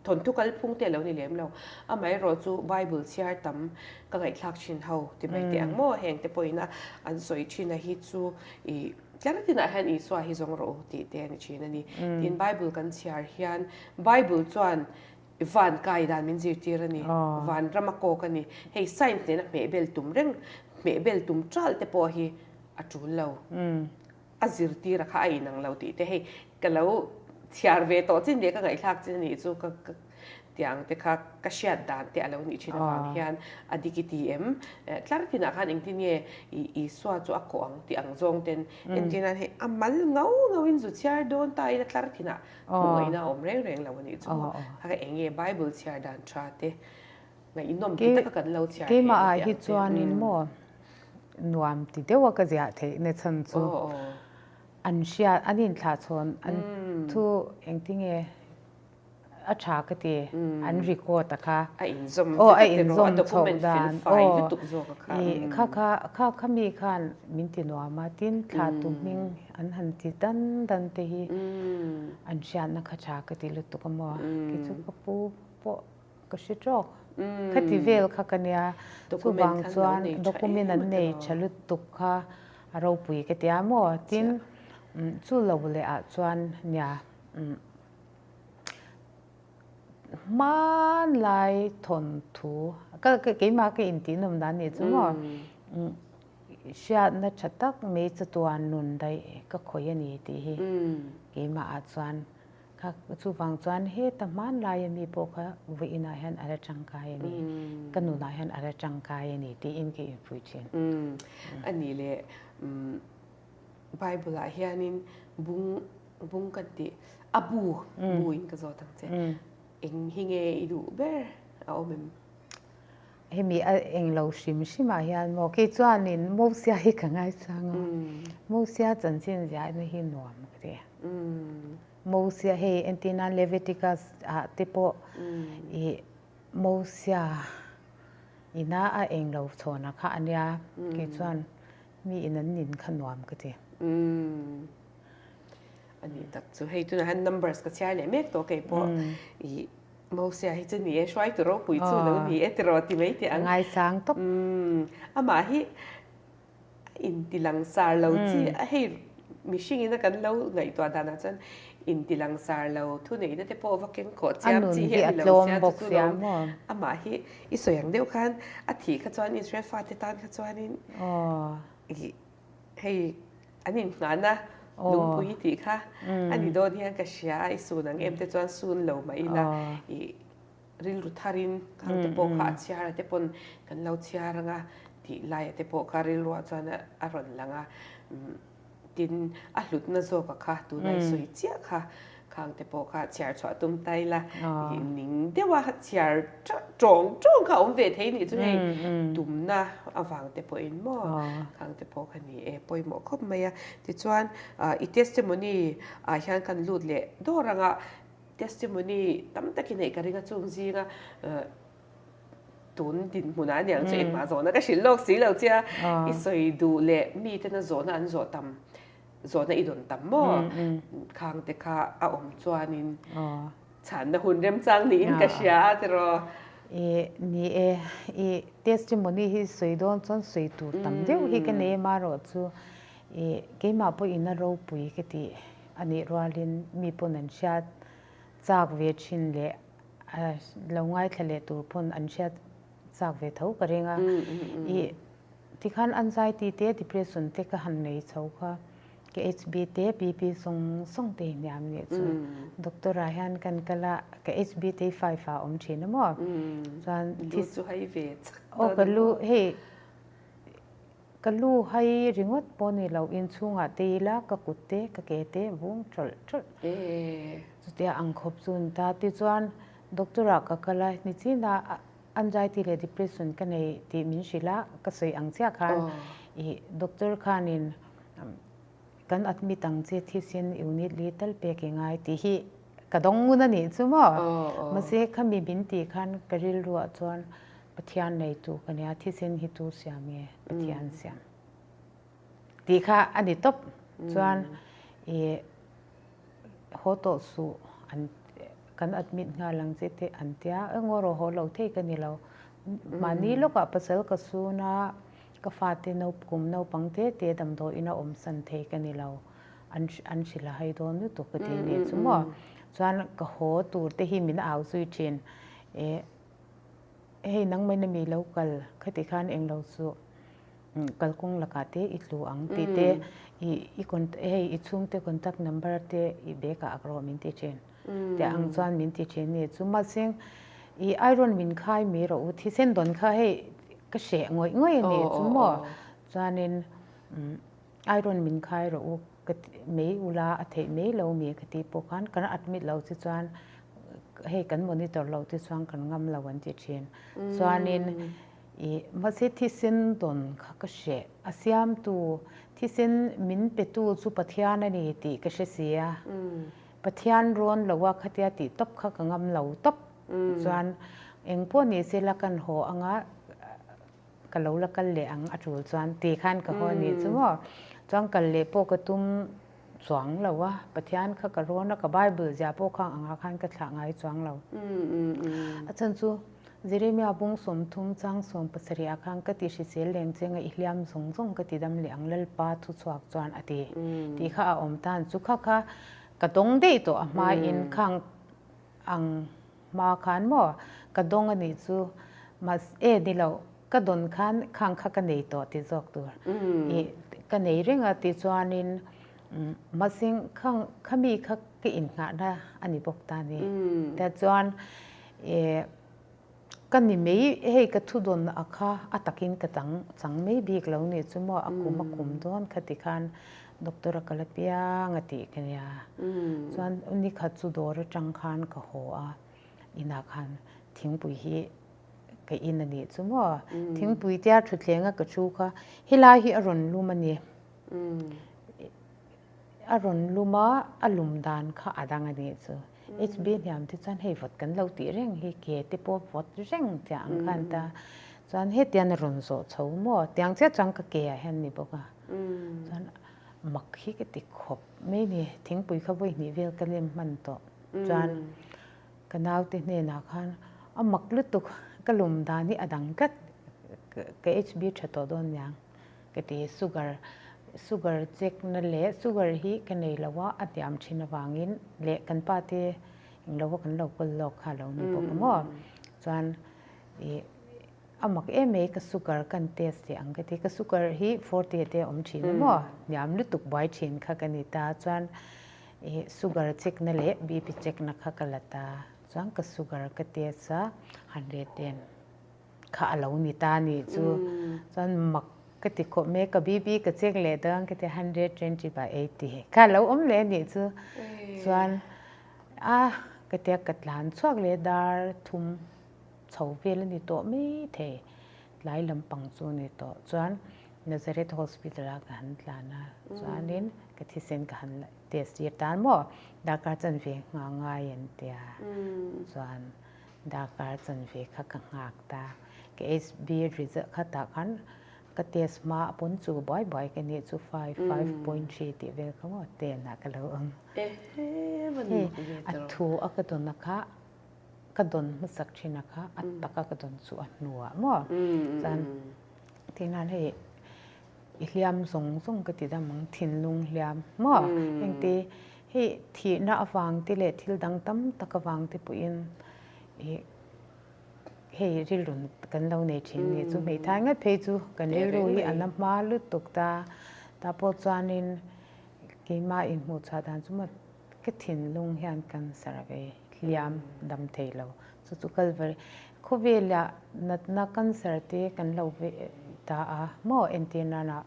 thawnthu kalphung te a lo ni lem lo. Amaherawhchu Bible chhiar tam ka ngaihthlak thin ho ti mai teh ang maw heng te pawhin a an sawi thin a hi chu ih tlar tinah hian Isua hi zawng rawh u tih te a ni thin a ni. Tin Bible kan chhiar hian Bible chuan van kai dan min zirtir a ni, van ram a kawk a ni. Hei science nena hmehbel tum reng hmehbel tum ṭal te pawh hi a ṭul lo. A zirtir a kha a inang lo tih te hei ka lo chhiar ve tawh chin leh ka ngaihthlak chin a nih chu ka ka tiang te kha ka hriat dan te a lo nih thin avang hian a dik i ti em? Tlar tinah khan engtin nge i Isua chu a kawh ang tih ang zawng ten entir nan hei a mal ngau ngau in zu chhiar dawn ta ila tlar thinah hmuh ngaihna a awm reng reng lo a nih chu maw kha kha eng nge Bible chhiar dan tha te ngaihnawm ti taka kan lo chhiar theih Keimah ah hi chuanin maw nuam ti deuh a ka ziah theih na chhan chu an hriat an inthlah chhawn an thu engtinge. a tha ka ti, an record a kha. A inzawm Aw, vek a a tiraw, a inzawm chhoh document fel dan, fai aw, lutuk zawk a kha. I kha kha, kha kha mi khan min ti nuam a, tin thlahtu hming an han ti dan dan te hi an hriatna kha tha ka ti lutuk a maw, kei chu ka pu pawh ka hre tawk. Khati vel kha ka nia, chuvang chuan document an nei tha lutuk kha a ropui ka tia maw, tin chu lo leh ah chuan nia hmanlai thawnthu ka keimah ka intih nawm dan nih chu maw hriatna tha tak mai chatuan nun daih ka khawih a ni tih hi keimah ah chuan Kha chuvang chuan heta hmanlaia mi pawh kha vawiinah hian a la tangkai a ni, ka nunah hian a la tangkai a ni tiin ka inpui thin. A nih leh Bible-ah hianin bung bung kan tih a bu buin ka zawt ang che. Eng hi nge i duh ber a awm em? Hemi a englo hrim hrimah hian maw kei chuanin Mosia hi ka ngaisang a, Mosia chanchin ziahna hi nuam ka ti. Mosia hei entirna Leviticus ah te pawh ih Mosia ina a englo chhawna kha a nia, kei chuan mi in an nin kha nuam ka ti. A nih tak chu hei tunah hian numbers ka chhiar leh mek tawh kei pawh ih Mosia hi chu ni e, hruaitu ropui chu lo ni e tiraw ti mai teh ang. A ngaisang tawp. Umm, amah hi a inti langsar lo chi a, hei mihring ina kan lo ngaihtuah danah chuan inti langsar lo thuneihna te pawh va keng khawh chiam chi hi a ni lo sia chu chu lo amah hi i sawi ang deuh khan a thih kha chuan Israel fate tan kha chuanin ih Hei an inhnahna lungpui tih kha a ni dawn hian ka hria a, i sun ang em te chuan sun lo mah ila i rilru tharin khang te pawh kha a chhiar a te pawn kan lo chhiar ang a tih laia te pawh kha rilruah chuan a rawn lang a, tin a hlutna zawka kha tuna i sawi chiah kha Khang te pawh kha chhiar chhuah tum ta ila ning deuh a chhiar tawng tawng kha awm ve thei nih chu hei tumna avang te pawhin maw khang te pawh kha ni e pawimawh khawp mai a. Tichuan i testimony ah hian kan lut leh dawr anga testimony tam takin hei ka ring a chung zinga tun dinhmunah aniang chu engmah zawhna ka hrilh lawk si lo che a i sawi duh leh miten a zawhna an zawh tam Zawhna i dawn tam maw? Khang te kha a awm chuanin chhanna hun remchang niin ka hria a tiraw? I ni e, i testimony hi sawi dawn chuan sawi tur tam deuh hi ka nei amarawh chu i keimah pawhin a ropui ka tih a nih rualin mi pawn an hriat chak ve thin leh lo ngaithla leh tur pawn an hriat chak ve tho ka ring a. I Tikhan anxiety te depression te ka han nei chho kha ka HB te BP zawng zawng te hniam nih chu doctor ah hian kan kal a ka HB te hi five ah a awm thin a maw chuan Lu chu hai ve chak aw ka lu hei ka lu hai ringawt pawh ni lo inchhungah te ila ka kut te ka ke te vung tawlh tawlh chutia ang khawp chu ni ta tichuan doctor ah ka kal a nichinah Anxiety leh depression ka nei tih min hrilh a, ka sawi ang chiah khan i doctor khanin kan admit ang che thisen unit li tal pek i ngai tih hi ka dawng ngun a nih chu maw. Mahse khami min tih khan ka rilruah chuan Pathian neitu ka nia, thisen hi tu siam nge Pathian siam tih kha a ni tawp chuan i haw tawh suh an kan admit nghal ang che te an tia eng erawh haw lo thei ka ni lo mahni lawkah pasal ka sun a ka fate kum naupang te te damdawiin a awm san thei ka ni lo an an hrilh a hai dawn lutuk ka ti nih chu maw chuan ka haw tur te hi min au zui thin e hei nangmah in mi lo kal khati khan englo chu Kalkawng lakah te i tlu ang tih te i i hei i chhungte contact number te i bag ah ak rawh min ti thin tih ang chuan min ti thin ni chu mahse i iron min khai mai rawh u thisen dawn kha hei ka hreh ngawih ngawih a ni chu maw chuanin iron min khai rawh u ka ti mai ula a theih mai lo mi ka tih pawh khan kan admit lo che chuan hei kan monitor lo te chuan kan ngam lo an ti thin chuanin I mahse thisen dawn kha ka hreh. A siamtu, thisen min petu chu Pathian a ni tih ka hre si a. Pathian rawn lo a khatia tih tawp kha ka ngam lo tawp. Chuan eng pawh ni sela kan haw anga ka lo la kal leh ang a tul chuan ti khan ka haw a nih chu maw. Chuan kal leh pawh ka tum chuang lo a, Pathian kha ka rawn a, ka Bible ziah pawh khang angah khan ka thlah ngai chuang lo. A chhan chu Jeremia bung 30 chang 70 ah khan ka ti hrisel leng cheng a i hliam zawng zawng ka ti dam leh ang Lalpa thuchhuak chuan a ti tih kha a awm tan chu kha kha ka dawng daih tawh a hmain khang ang hma khan maw ka dawng a nih chu mahse e ni lo ka dawn khan khang kha ka nei tawh tih zawk tur i ka nei reng a tih chuanin mahse khang khami kha ka innghahna a ni bawk ta a ni tichuan e ka ni mai hei ka thu dawn a kha a takin ka chang chang mai bik lo nih chu maw a kum a kum dawn kha tikhan Doctor a kal apiang a tih ka nia. Chuan nikhat chu dawr atang khan ka haw a, inah khan thingpui hi ka in a nih chu maw. Thingpui tia thutthleng a ka thu kha helai hi a rawn lum a ni. A rawn lum a, a lum dan kha a dang a nih chu. HB hniam te chuan hei vawt kan lo tih reng hi ke te pawh vawt reng chiah ang khan ta. Chuan hetian a rawn zawh chho maw tiang chiah chuan ka ke ah hian ni bawk a. Chuan mak hi ka ti khawp mai ni thingpui kha vawi hnih vel ka lem hman tawh. Chuan ka naute hnenah khan a mak lutuk ka lum dan hi a dang tlat ka HB tha tawh dawn niang ka ti sugar sugar check na leh sugar hi ka nei lo a a hniam thin avangin leh kan pa te englo a kan lo kawl lawk kha a lo ni bawk a maw chuan ih A mak em mai ka sugar kan test leh ang ka ti. Ka sugar hi 40 te a awm thin a maw? Hniam lutuk buai thin kha ka ni ta. Chuan ih sugar check na leh BP check na kha ka la ta. Chuan ka sugar ka test a 110 kha a lo ni ta nih chu. Chuan mak ka ti khawp mai ka BP ka check leh dawn ka ti 120 by 80 kha a lo awm leh nih chu. Chuan a ka tia ka tlan chhuak leh dar thum. Chho vel a ni tawh mai thei, tlai lampang chu a ni tawh. Chuan Nazareth Hospital ah ka han tlan a, chuanin ka thisen ka han test tir tan maw, darkar chanve nghah ngai an tia, chuan darkar chanve kha ka nghak ta. Ka HB result kha tah khan ka test hma a pawn chu buai buai ka nih chu 5.3 tih vel kha maw ten ah ka lo awm. Hei a thu a ka dawn a kha ka dawn hmasak thin a kha a taka ka dawn chu a hnuah maw chuan tingan hei i hliam zawng zawng ka ti dam ang thinlung hliam maw engti hei thihna avang te leh thil dang tam tak avang te pawhin i hei rilru kan lo nei thin ni chu hmeithai ngat phei chu kan rilru hi a na hma lutuk ta ta pawh chuanin keimah inhmuh chhuah dan chu maw Ka thinlung hian cancer a vei, hliam dam thei lo. Chu chu Kalvari khawvelah natna cancer te kan lo vei ta a maw entir nana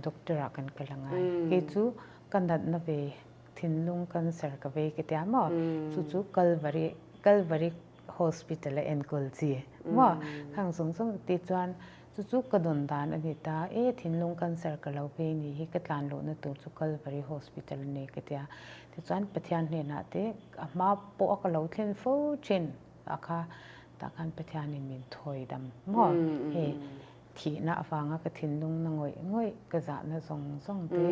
doctor ah kan kal angai. Kei chu ka natna vei thinlung cancer ka vei ka tia maw chu chu Kalvari Kalvari hospital a enkawl chi maw khang zawng zawng te chuan Chu chu ka dawn dan a ni ta, e thinlung cancer ka lo vei ni hi ka tlan luhna tur chu Calvary Hospital a ni ka ti a. Tichuan Pathian hnenah te a hma pawh a ka lo thlen fo thin a kha tah khan Pathianin min thawi dam maw hei thihna avanga ka thinlung na ngawih ngawih ka zahna zawng zawng te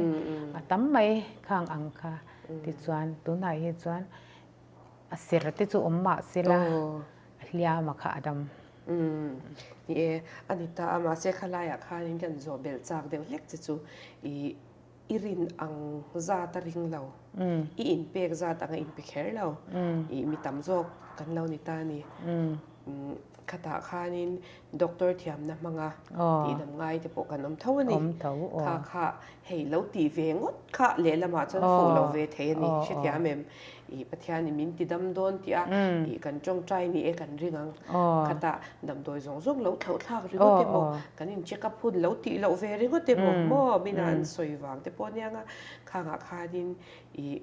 a tam mai khang ang kha. Tichuan tunah hi chuan a ser te chu awm mah sela a hliam a kha a dam. Umm ni e, a ni ta a, mahse khalaiah khanin kan zawh belh chak deuh hlek che chu i i rin ang zat a ring lo, i inpek zat anga inpe kher lo, i mi tam zawk kan lo ni ta a ni. Khatah khanin doctor thiamna hmanga tihdam ngai te pawh kan awm tho a ni. Kha kha hei lo tih ve ngawt kha lehlamah chuan fuh lo ve thei a ni, hrethiam em? I Pathianin min ti dam dawn tih a, i kan tawngtai ni e kan ring ang. Khatah damdawi zawng zawng lo thlauh thlak ringawt emaw, kan in check up hun lo tih loh ve ringawt emaw, maw mina an sawi vang te pawh aniang a, khangah khanin i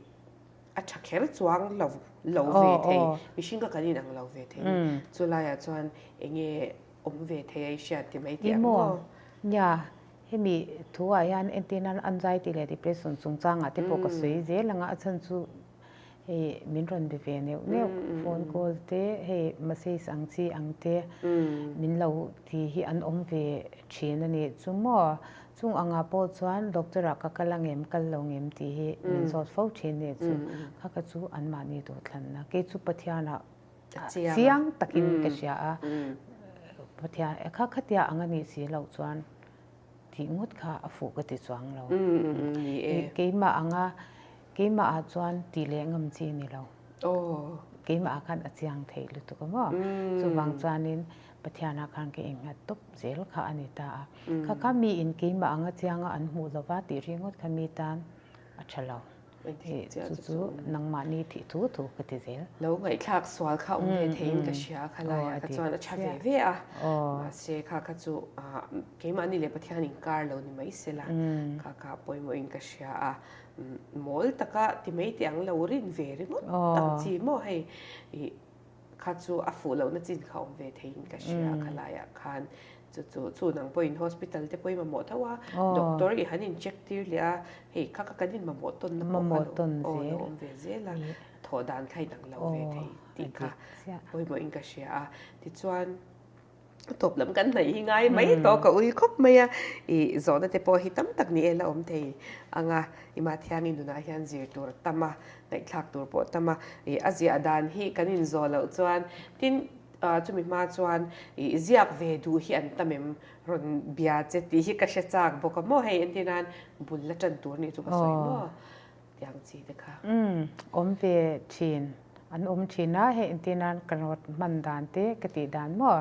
a tha kher chuang lo lo ve thei, mihring kha kan inang lo ve thei a ni. Chulaiah chuan eng nge awm ve thei a i hriat ti mai tih ang maw? Nia. Hemi thu ah hian entir nan anxiety leh depression chungchangah te pawh ka sawi zel ang a, a chhan chu hei min rawn be ve neuh neuh, phone call te hei message ang chi ang te min lo ti hi an awm ve thin a nih chu maw. Chung angah pawh chuan doctor ah ka kal angem kal lo ngem tih hi min zawt fo thin a nih chu. Kha kha chu anmahni duhthlanna kei chu Pathian ah chiang takin ka hria a, Pathian kha khatia ang a nih si loh chuan tih ngawt kha a fuh ka ti chuang lo. Keimah anga keimah ah chuan tih leh ngam chi ni lo. Keimah ah khan a chiang thei lutuk a maw? Chuvang chuanin Pathian ah khan ka innghat tawp zel kha a ni ta a. Kha kha miin keimah anga chianga an hmuh lova tih ringawt kha mi tan a tha lo. Chu chu nangmahni thih thu thu ka ti zel. Lo ngaihthlak sual kha awm ve theiin ka hria kha laiah kha chuan a tha ve ve a. Mahse kha kha chu keimahni leh Pathian inkar lo ni mai sela kha kha pawimawhin ka hria a. Mawl taka ti mai teh ang lo rin ve ringawt ang chi maw hei ih kha chu a fuh lohna chin kha awm ve theiin ka hria a khalaiah khan chu chu chu nang pawhin hospital te pawhin mamawh tho a doctor i han in check tir leh a hei kha kha kan in mamawh tawn na pawh kha lo aw lo awm ve zel a thawh dan kha inang lo ve thei tih kha pawimawhin ka hria a tichuan A tawp lam kan hnaih hi ngai mai tawh ka ui khawp mai a, i zawhna te pawh hi tam tak ni e la awm thei ang a, i Mathiangi nunah hian zir tur a tam a, ngaihthlak tur pawh a tam a, i a ziah dan hi kan inzawh loh chuan tin chumi hma chuan i ziak ve duh hi an tam em rawn bia che tih hi ka hre chak bawk a maw hei entir nan bul la tan tur nih chu ka sawi maw. Tiang chi te kha. Umm awm ve thin. An awm thin a, hei entir nan ka rawt hman dan te ka tih dan maw?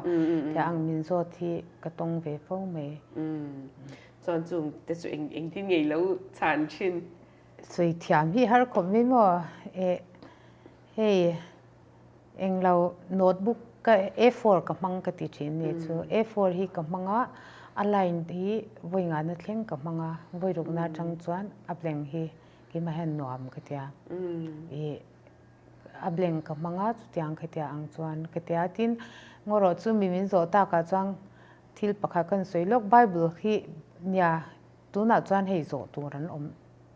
Tiang ang min zawt hi ka tawng ve fo mai. Umm chuan chung te chu eng engtin nge i lo chhan thin? Sawi thiam hi har khawp mai maw? Eh hei englo notebook ka A4 ka hmang ka ti thin ni chu. A4 hi ka hmang a, a line hi vawi ngahna thleng ka hmang a, vawi rukna atang chuan a blank hi keimah hian nuam ka tia. Ih a blank ka hmang a chutiang ka tia ang chuan ka tia. Tin ngaw chu mi min zawh takah chuan thil pakhat kan sawi lawk Bible hi nia tunah chuan hei zawh tur an awm.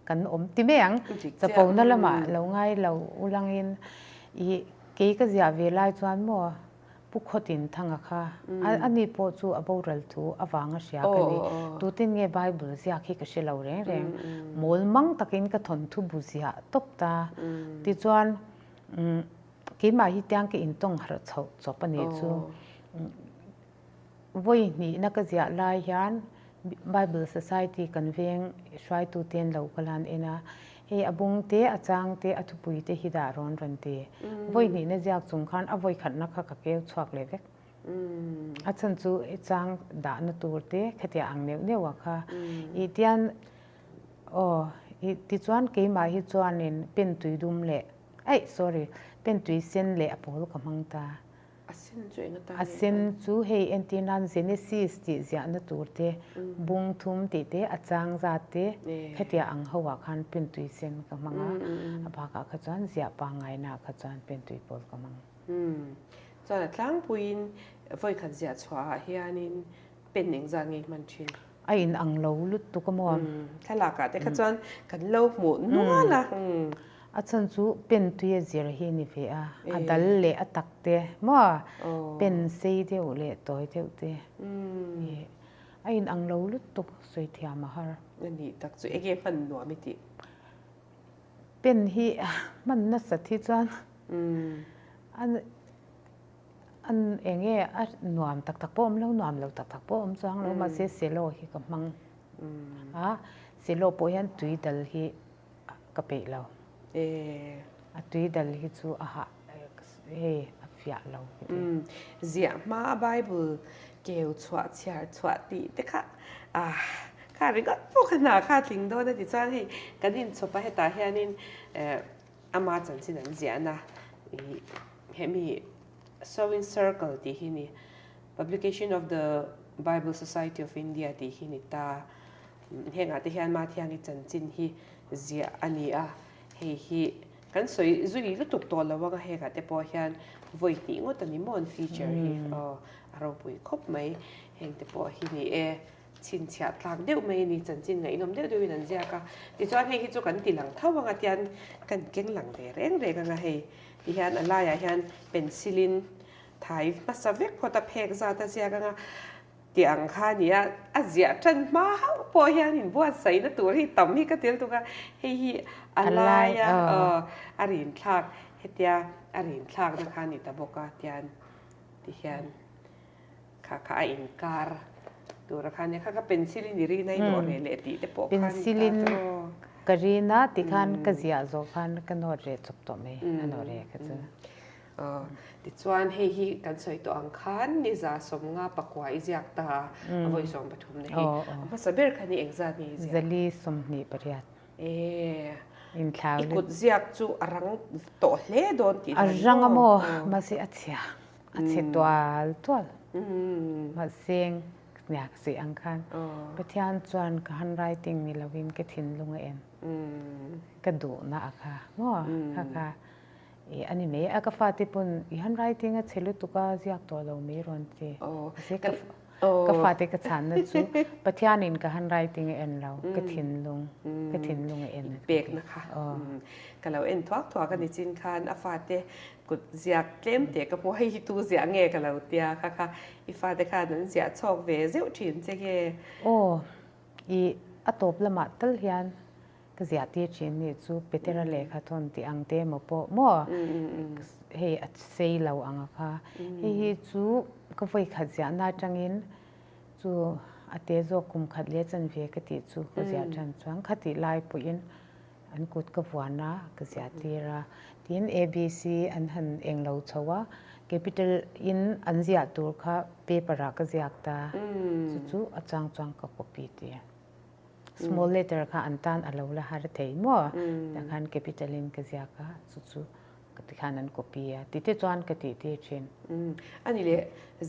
Kan awm ti mai ang. Chapona lamah lo ngai lo ulangin i kei ka ziah ve lai chuan maw Pu Khawtin Thanga kha a ni pawh chu a boral thu avang a hria ka ni. Tutin nge Bible ziak hi ka hre lo reng reng. Mawl mang takin ka thawnthu bu ziah tawp ta. Tichuan keimah hi tiang ka intawng harh chhoh chawp a nih chu. Vawi hnihna ka ziah lai hian Bible Society kan veng hruaitute an lo kal a, an en a, hei a bung te, a chang te, a thupui te hi dah rawn rawn ti. Vawi hnihna ziak chung khan a vawi khatna kha ka keu chhuak leh vek. A chhan chu chang dahna tur te khatiah ang neuh neuh a kha. I tian aw i tichuan keimah hi chuanin pen tui dum leh aih sorry pen tui sen leh a pawl ka hmang ta. A sen chu eng atan A sen chu hei entir nan Genesis tih ziahna tur te, bung thum tih te, a chang zat te, hetiang ang ho ah khan pentui sen ka hmang a, a bakah kha chuan ziah pangngaina ah kha chuan pentui pawl ka hmang. Chuan a tlangpuiin vawikhat ziah chhuah ah hianin pen engzat nge i hman thin? A in ang lo lutuk a maw? Thlalak ah te kha chuan kan lo hmuh nual a. A chhan chu pen tui a zir hi ni ve a, a dal leh a tak te maw? Pen sei deuh leh tawi deuh te a in ang lo lutuk sawi thiam a har. A nih tak chu enge hman nuam i tih? Pen hi hman nasat hi chuan An eng nge a nuam tak tak pawh awm lo, nuam lo tak tak pawh awm chuang lo, mahse selo hi ka hmang a, selo pawh hian tui dal hi ka peih lo. A tui dal hi chu a hah hei a fiah lo ka ti. Ziah hma a Bible keu chhuah chhiar chhuah tih te kha ah kha ringawt pawh kha hna kha a tling dawn a ti chuan hei kan inchawp a hetah hianin Ama chanchin an ziahna i hemi Sewing Circle tih hi ni, Publication of the Bible Society of India tih hi ni ta. Hengah te hian Mathiangi chanchin hi ziah a ni a, hei hi kan sawi zui lutuk tawh lo anga hengah te pawh hian vawi hnih ngawt a ni maw an feature hi aw a ropui khawp mai heng te pawh hi ni e. Chhinchhiah tlak deuh mai a ni, chanchin ngaihnawm deuh deuhin an ziak a. Tichuan hei hi chu kan ti lang tho ang a tian kan keng lang ve reng reng ang a hei. Tihian a laiah hian pencil in thai hmasa vek phawt a phek zat a ziak ang a. Tih ang kha a ni a, a ziah tan hma hauh pawh hian inbuatsaihna tur hi tam hi ka tel tuk a, hei hi a laia a rinthlak hetia a rinthlakna kha a ni ta bawk a tian tihian kha kha a inkar tura kha nia kha kha pencil in i rin a i nawh reh leh tih te pawh kha a ni ta tawh. Ka rin a tikhan ka ziah zawh khan ka nawt reh chawp tawh mai a nawh reh kha chu. Tichuan hei hi kan sawi tawh ang khan ni 154 i ziak ta a, a vawi 13 na hi. A hmasa ber kha ni engzat nge i ziak? 428. I kut ziak chu a rang tawh hle dawn tih A rang a maw? Mahse a chhia, a chhe tual tual. Mahse nia ka sawi ang khan Pathian chuan ka handwriting ni lovin ka thinlung a en. Ka duhna a kha maw? Kha kha I a ni mai a, ka fate pawn i handwriting a chhe lutuk a ziak tawh lo mai rawn ti. Mahse ka ka fate ka chhanna chu Pathianin ka handwriting a en lo, ka thinlung, ka thinlung a en a ti. Pekna kha ka lo en thuak thuak a ni chin khan a fate kut ziak tlem teh ka hmu hei hi tu ziah nge ka lo tia kha kha i fate khan an ziah chhawk ve zeuh thin che nge? Aw, i a tawp lamah tal hian Ka ziah tir thin nih chu Petera lehkha thawn tih ang te emaw pawh maw hei a sei lo ang a kha. Hei hi chu ka vawi khat ziahna atangin chu a te zawk kum khat leh chanve ka tih chu ka ziah tan chuan khatih lai pawhin an kut ka vuan a ka ziah tir a. Tin ABC an han eng lo chho a, capital in an ziah tur kha paper ah ka ziak ta chu chu a chang chuan ka copy tir. Small letter kha an tan a lo la har thei maw? Tah khan capital in ka ziak a, chu chu ka ti khan an copy a, ti te chuan ka tih tir thin. Ani leh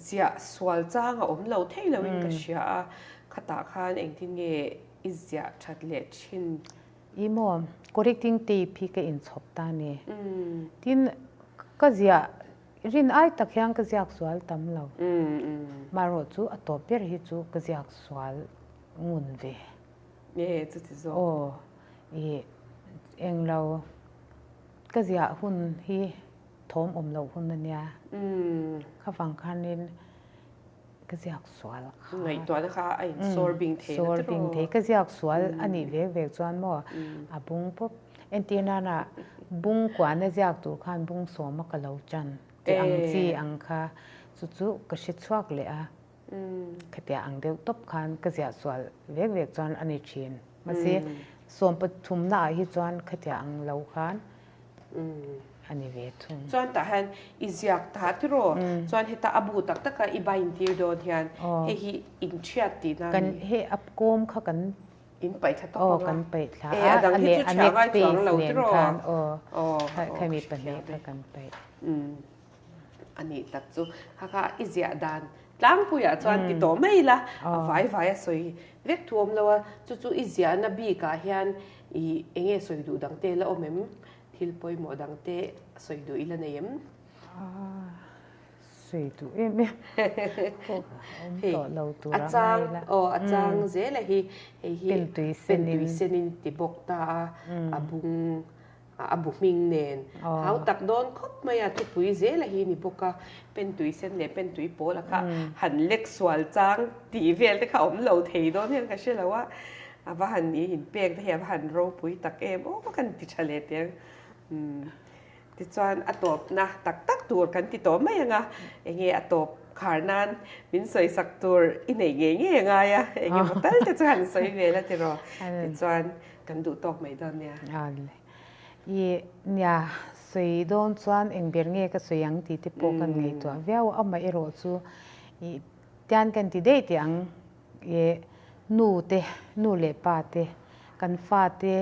ziah sual chang a awm lo thei lo in ka hria a, khatah khan engtin nge i ziah that leh thin? I maw, correcting tape hi ka inchhawp ta a ni. Tin, ka ziah rin ai tak hian ka ziak sual tam lo. Marawh chu a tawp ber hi chu ka ziak sual ngun ve. Nge chuti zawk? Aw, i englo ka ziah hun hi thawm awm loh hun a nia. Kha vang khanin ka ziak sual kha. Ngaihtuahna kha a insawr bing thei na tiraw? Sawr bing thei. Ka ziak sual a nih vek vek chuan maw a bung pawp. Entir nana bung kuahna ziak tur khan bung sawma ka lo chan tih ang chi ang kha chu chu ka hre chhuak leh a. Khatiang ang deuh tawp khan ka ziah sual vek vek chuan a ni thin. Mahse, 13 naah hi chuan khatiang ang lo khan a ni ve thung. Chuan tah hian i ziak ta tiraw? Chuan heta a bu tak taka i bind tir dawn hian hei hi inthiat tihna a ni. Hei a kawm kha kan in paih thla tawp ang a. Aw kan paih thla a. A dang hi chu chhia ngai chuang lo tiraw? Aw khami pahnih kha kan paih. A nih tak chu kha kha i ziah dan tlangpuiah chuan ti tawh mai ila a vai vai a sawi vek thu awm lo a, chu chu i ziahna bikah hian i eng nge sawi duh dang te la awm em? Thil pawimawh dang te sawi duh ila nei em? Sawi duh em em pawh a awm tawh lo tur a ngai la. Aw a chang zel a hi hei hi pentui senin ti bawk ta a, a bung A bu hming nen hau tak dawn khawp mai a, thupui zel a hi ni bawk a, pentui sen leh pentui pawl a kha han lek sual chang tih vel te kha awm lo thei dawn hian ka hre lo a, a va han i inpek te hi a va han ropui tak em aw kan ti tha leh teng. Tichuan a tawpna tak tak tur kan ti tawh mai ang a, enge a tawp khar nan min sawisak tur i nei ngei ngei a ngai a, enge maw tal te chu han sawi ve la tiraw. Tichuan Kan duh tawk mai dawn nia. I nia, sawi dawn chuan eng ber nge ka sawi ang tih te pawh kan ngaihtuah viau a, amaherawh chu i tian kan ti daih teh ang i nu te, nu leh pa te, kan fa te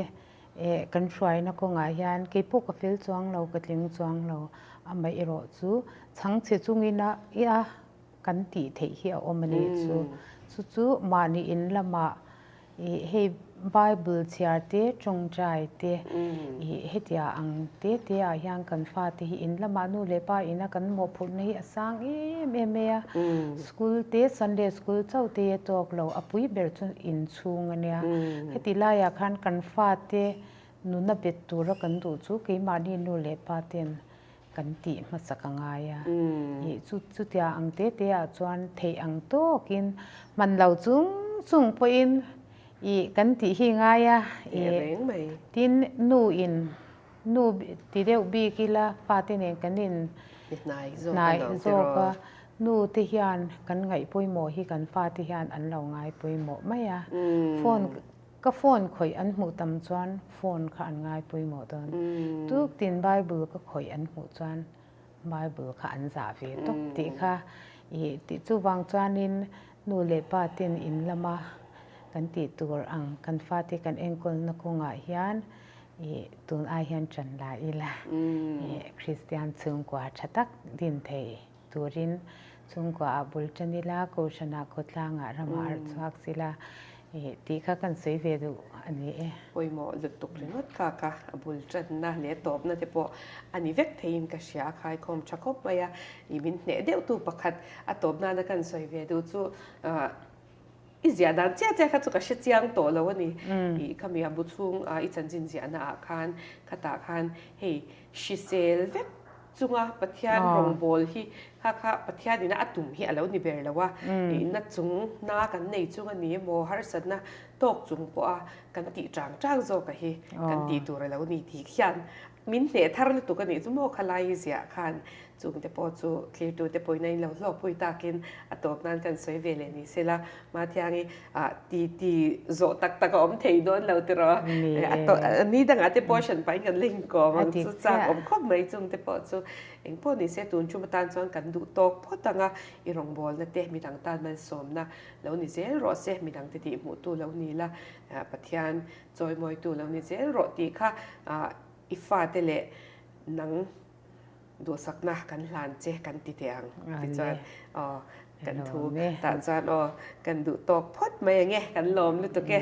eh kan hruaina kawngah hian kei pawh ka fel chuang lo, ka tling chuang lo, amaherawh chu chhangchhe chungin a ia kan tih theih hi a awm a nih chu. Chu chu mahni in lamah i hei. Bible chhiar te, tawngtai te, ih hetia ang te te ah hian kan fate hi in lamah nu leh pa ina kan mawhphurhna hi a sang em em mai a. School te, Sunday school chauh te a tawk lo, a pui ber chu inchhung a nia. Heti laiah khan kan fate nuna bet tura kan duh chu keimahni nu leh pa ten kan tih hmasak a ngai a. Ih chu chutia ang te te ah chuan theih ang tawkin hman lo chung chung pawhin ih kan tih hi ngai a. Ih tin nu in nu ti deuh bik ila fate nen kan in hnai zawk a. Nu te hian kan ngaih pawimawh hi kan fate hian an lo ngai pawimawh mai a. Phone Ka phone khawih an hmuh tam chuan phone kha an ngai pawimawh dawn. Tuktin Bible ka khawih an hmuh chuan Bible kha an zah ve tawp tih kha i tih chuvang chuanin nu leh pa ten in lama kan tih tur ang kan fate kan enkawlna kawngah hian i tun ai hian ṭan la ila i Kristian chhungkua ṭha tak din thei turin chhungkua ah bul ṭan ila, Kohhranah khawtlangah ramah harh chhuak sila tih kha kan sawi ve duh a ni e. Pawimawh lutuk ringawt kha ka a bul ṭanna leh tawpna te pawh a ni vek theiin ka hria a khaikhawm ṭha khawp mai a, ih min hneh deuhtu pakhat a tawp nana kan sawi ve duh chu i ziah dan chiah chiah kha chu ka hre chiang tawh lo a ni. Ih khami a bu chhung i chanchin ziahna ah khan khatah khan hei hrisel vek chunga Pathian rawngbawl hi kha kha Pathian ina a tum hi a lo ni ber lo a, na chung na kan nei chung a ni emaw harsatna tawk chung pawha kan tih chang chang zawk a hi kan tih tur a lo ni tih khian min hneh thar lutuk a nih chu maw khalai i ziah khan chungte pawh chu thlirtute pawhin a inlo hlawkpui takin a tawp nan kan sawi ve leh ni sela Mathiangi ti ti zawh tak tak a awm thei dawn lo tiraw? A ni dangah te pawh hran pahin kan la inkawm ang chu chak awm khawp mai chung te pawh chu eng pawh ni se tun tum atan chuan kan duh tawk phawt ang a, i rawngbawlna te midang tan malsawmna lo ni zel rawh se, midang te tih hmuhtu lo ni la, Pathian chawimawitu lo ni zel rawh tih kha i fate leh nang Duhsakna kan hlan che kan ti teh ang tichuan aw kan thu tah chuan aw kan duh tawk phawt mai ang e kan lawm lutuk e.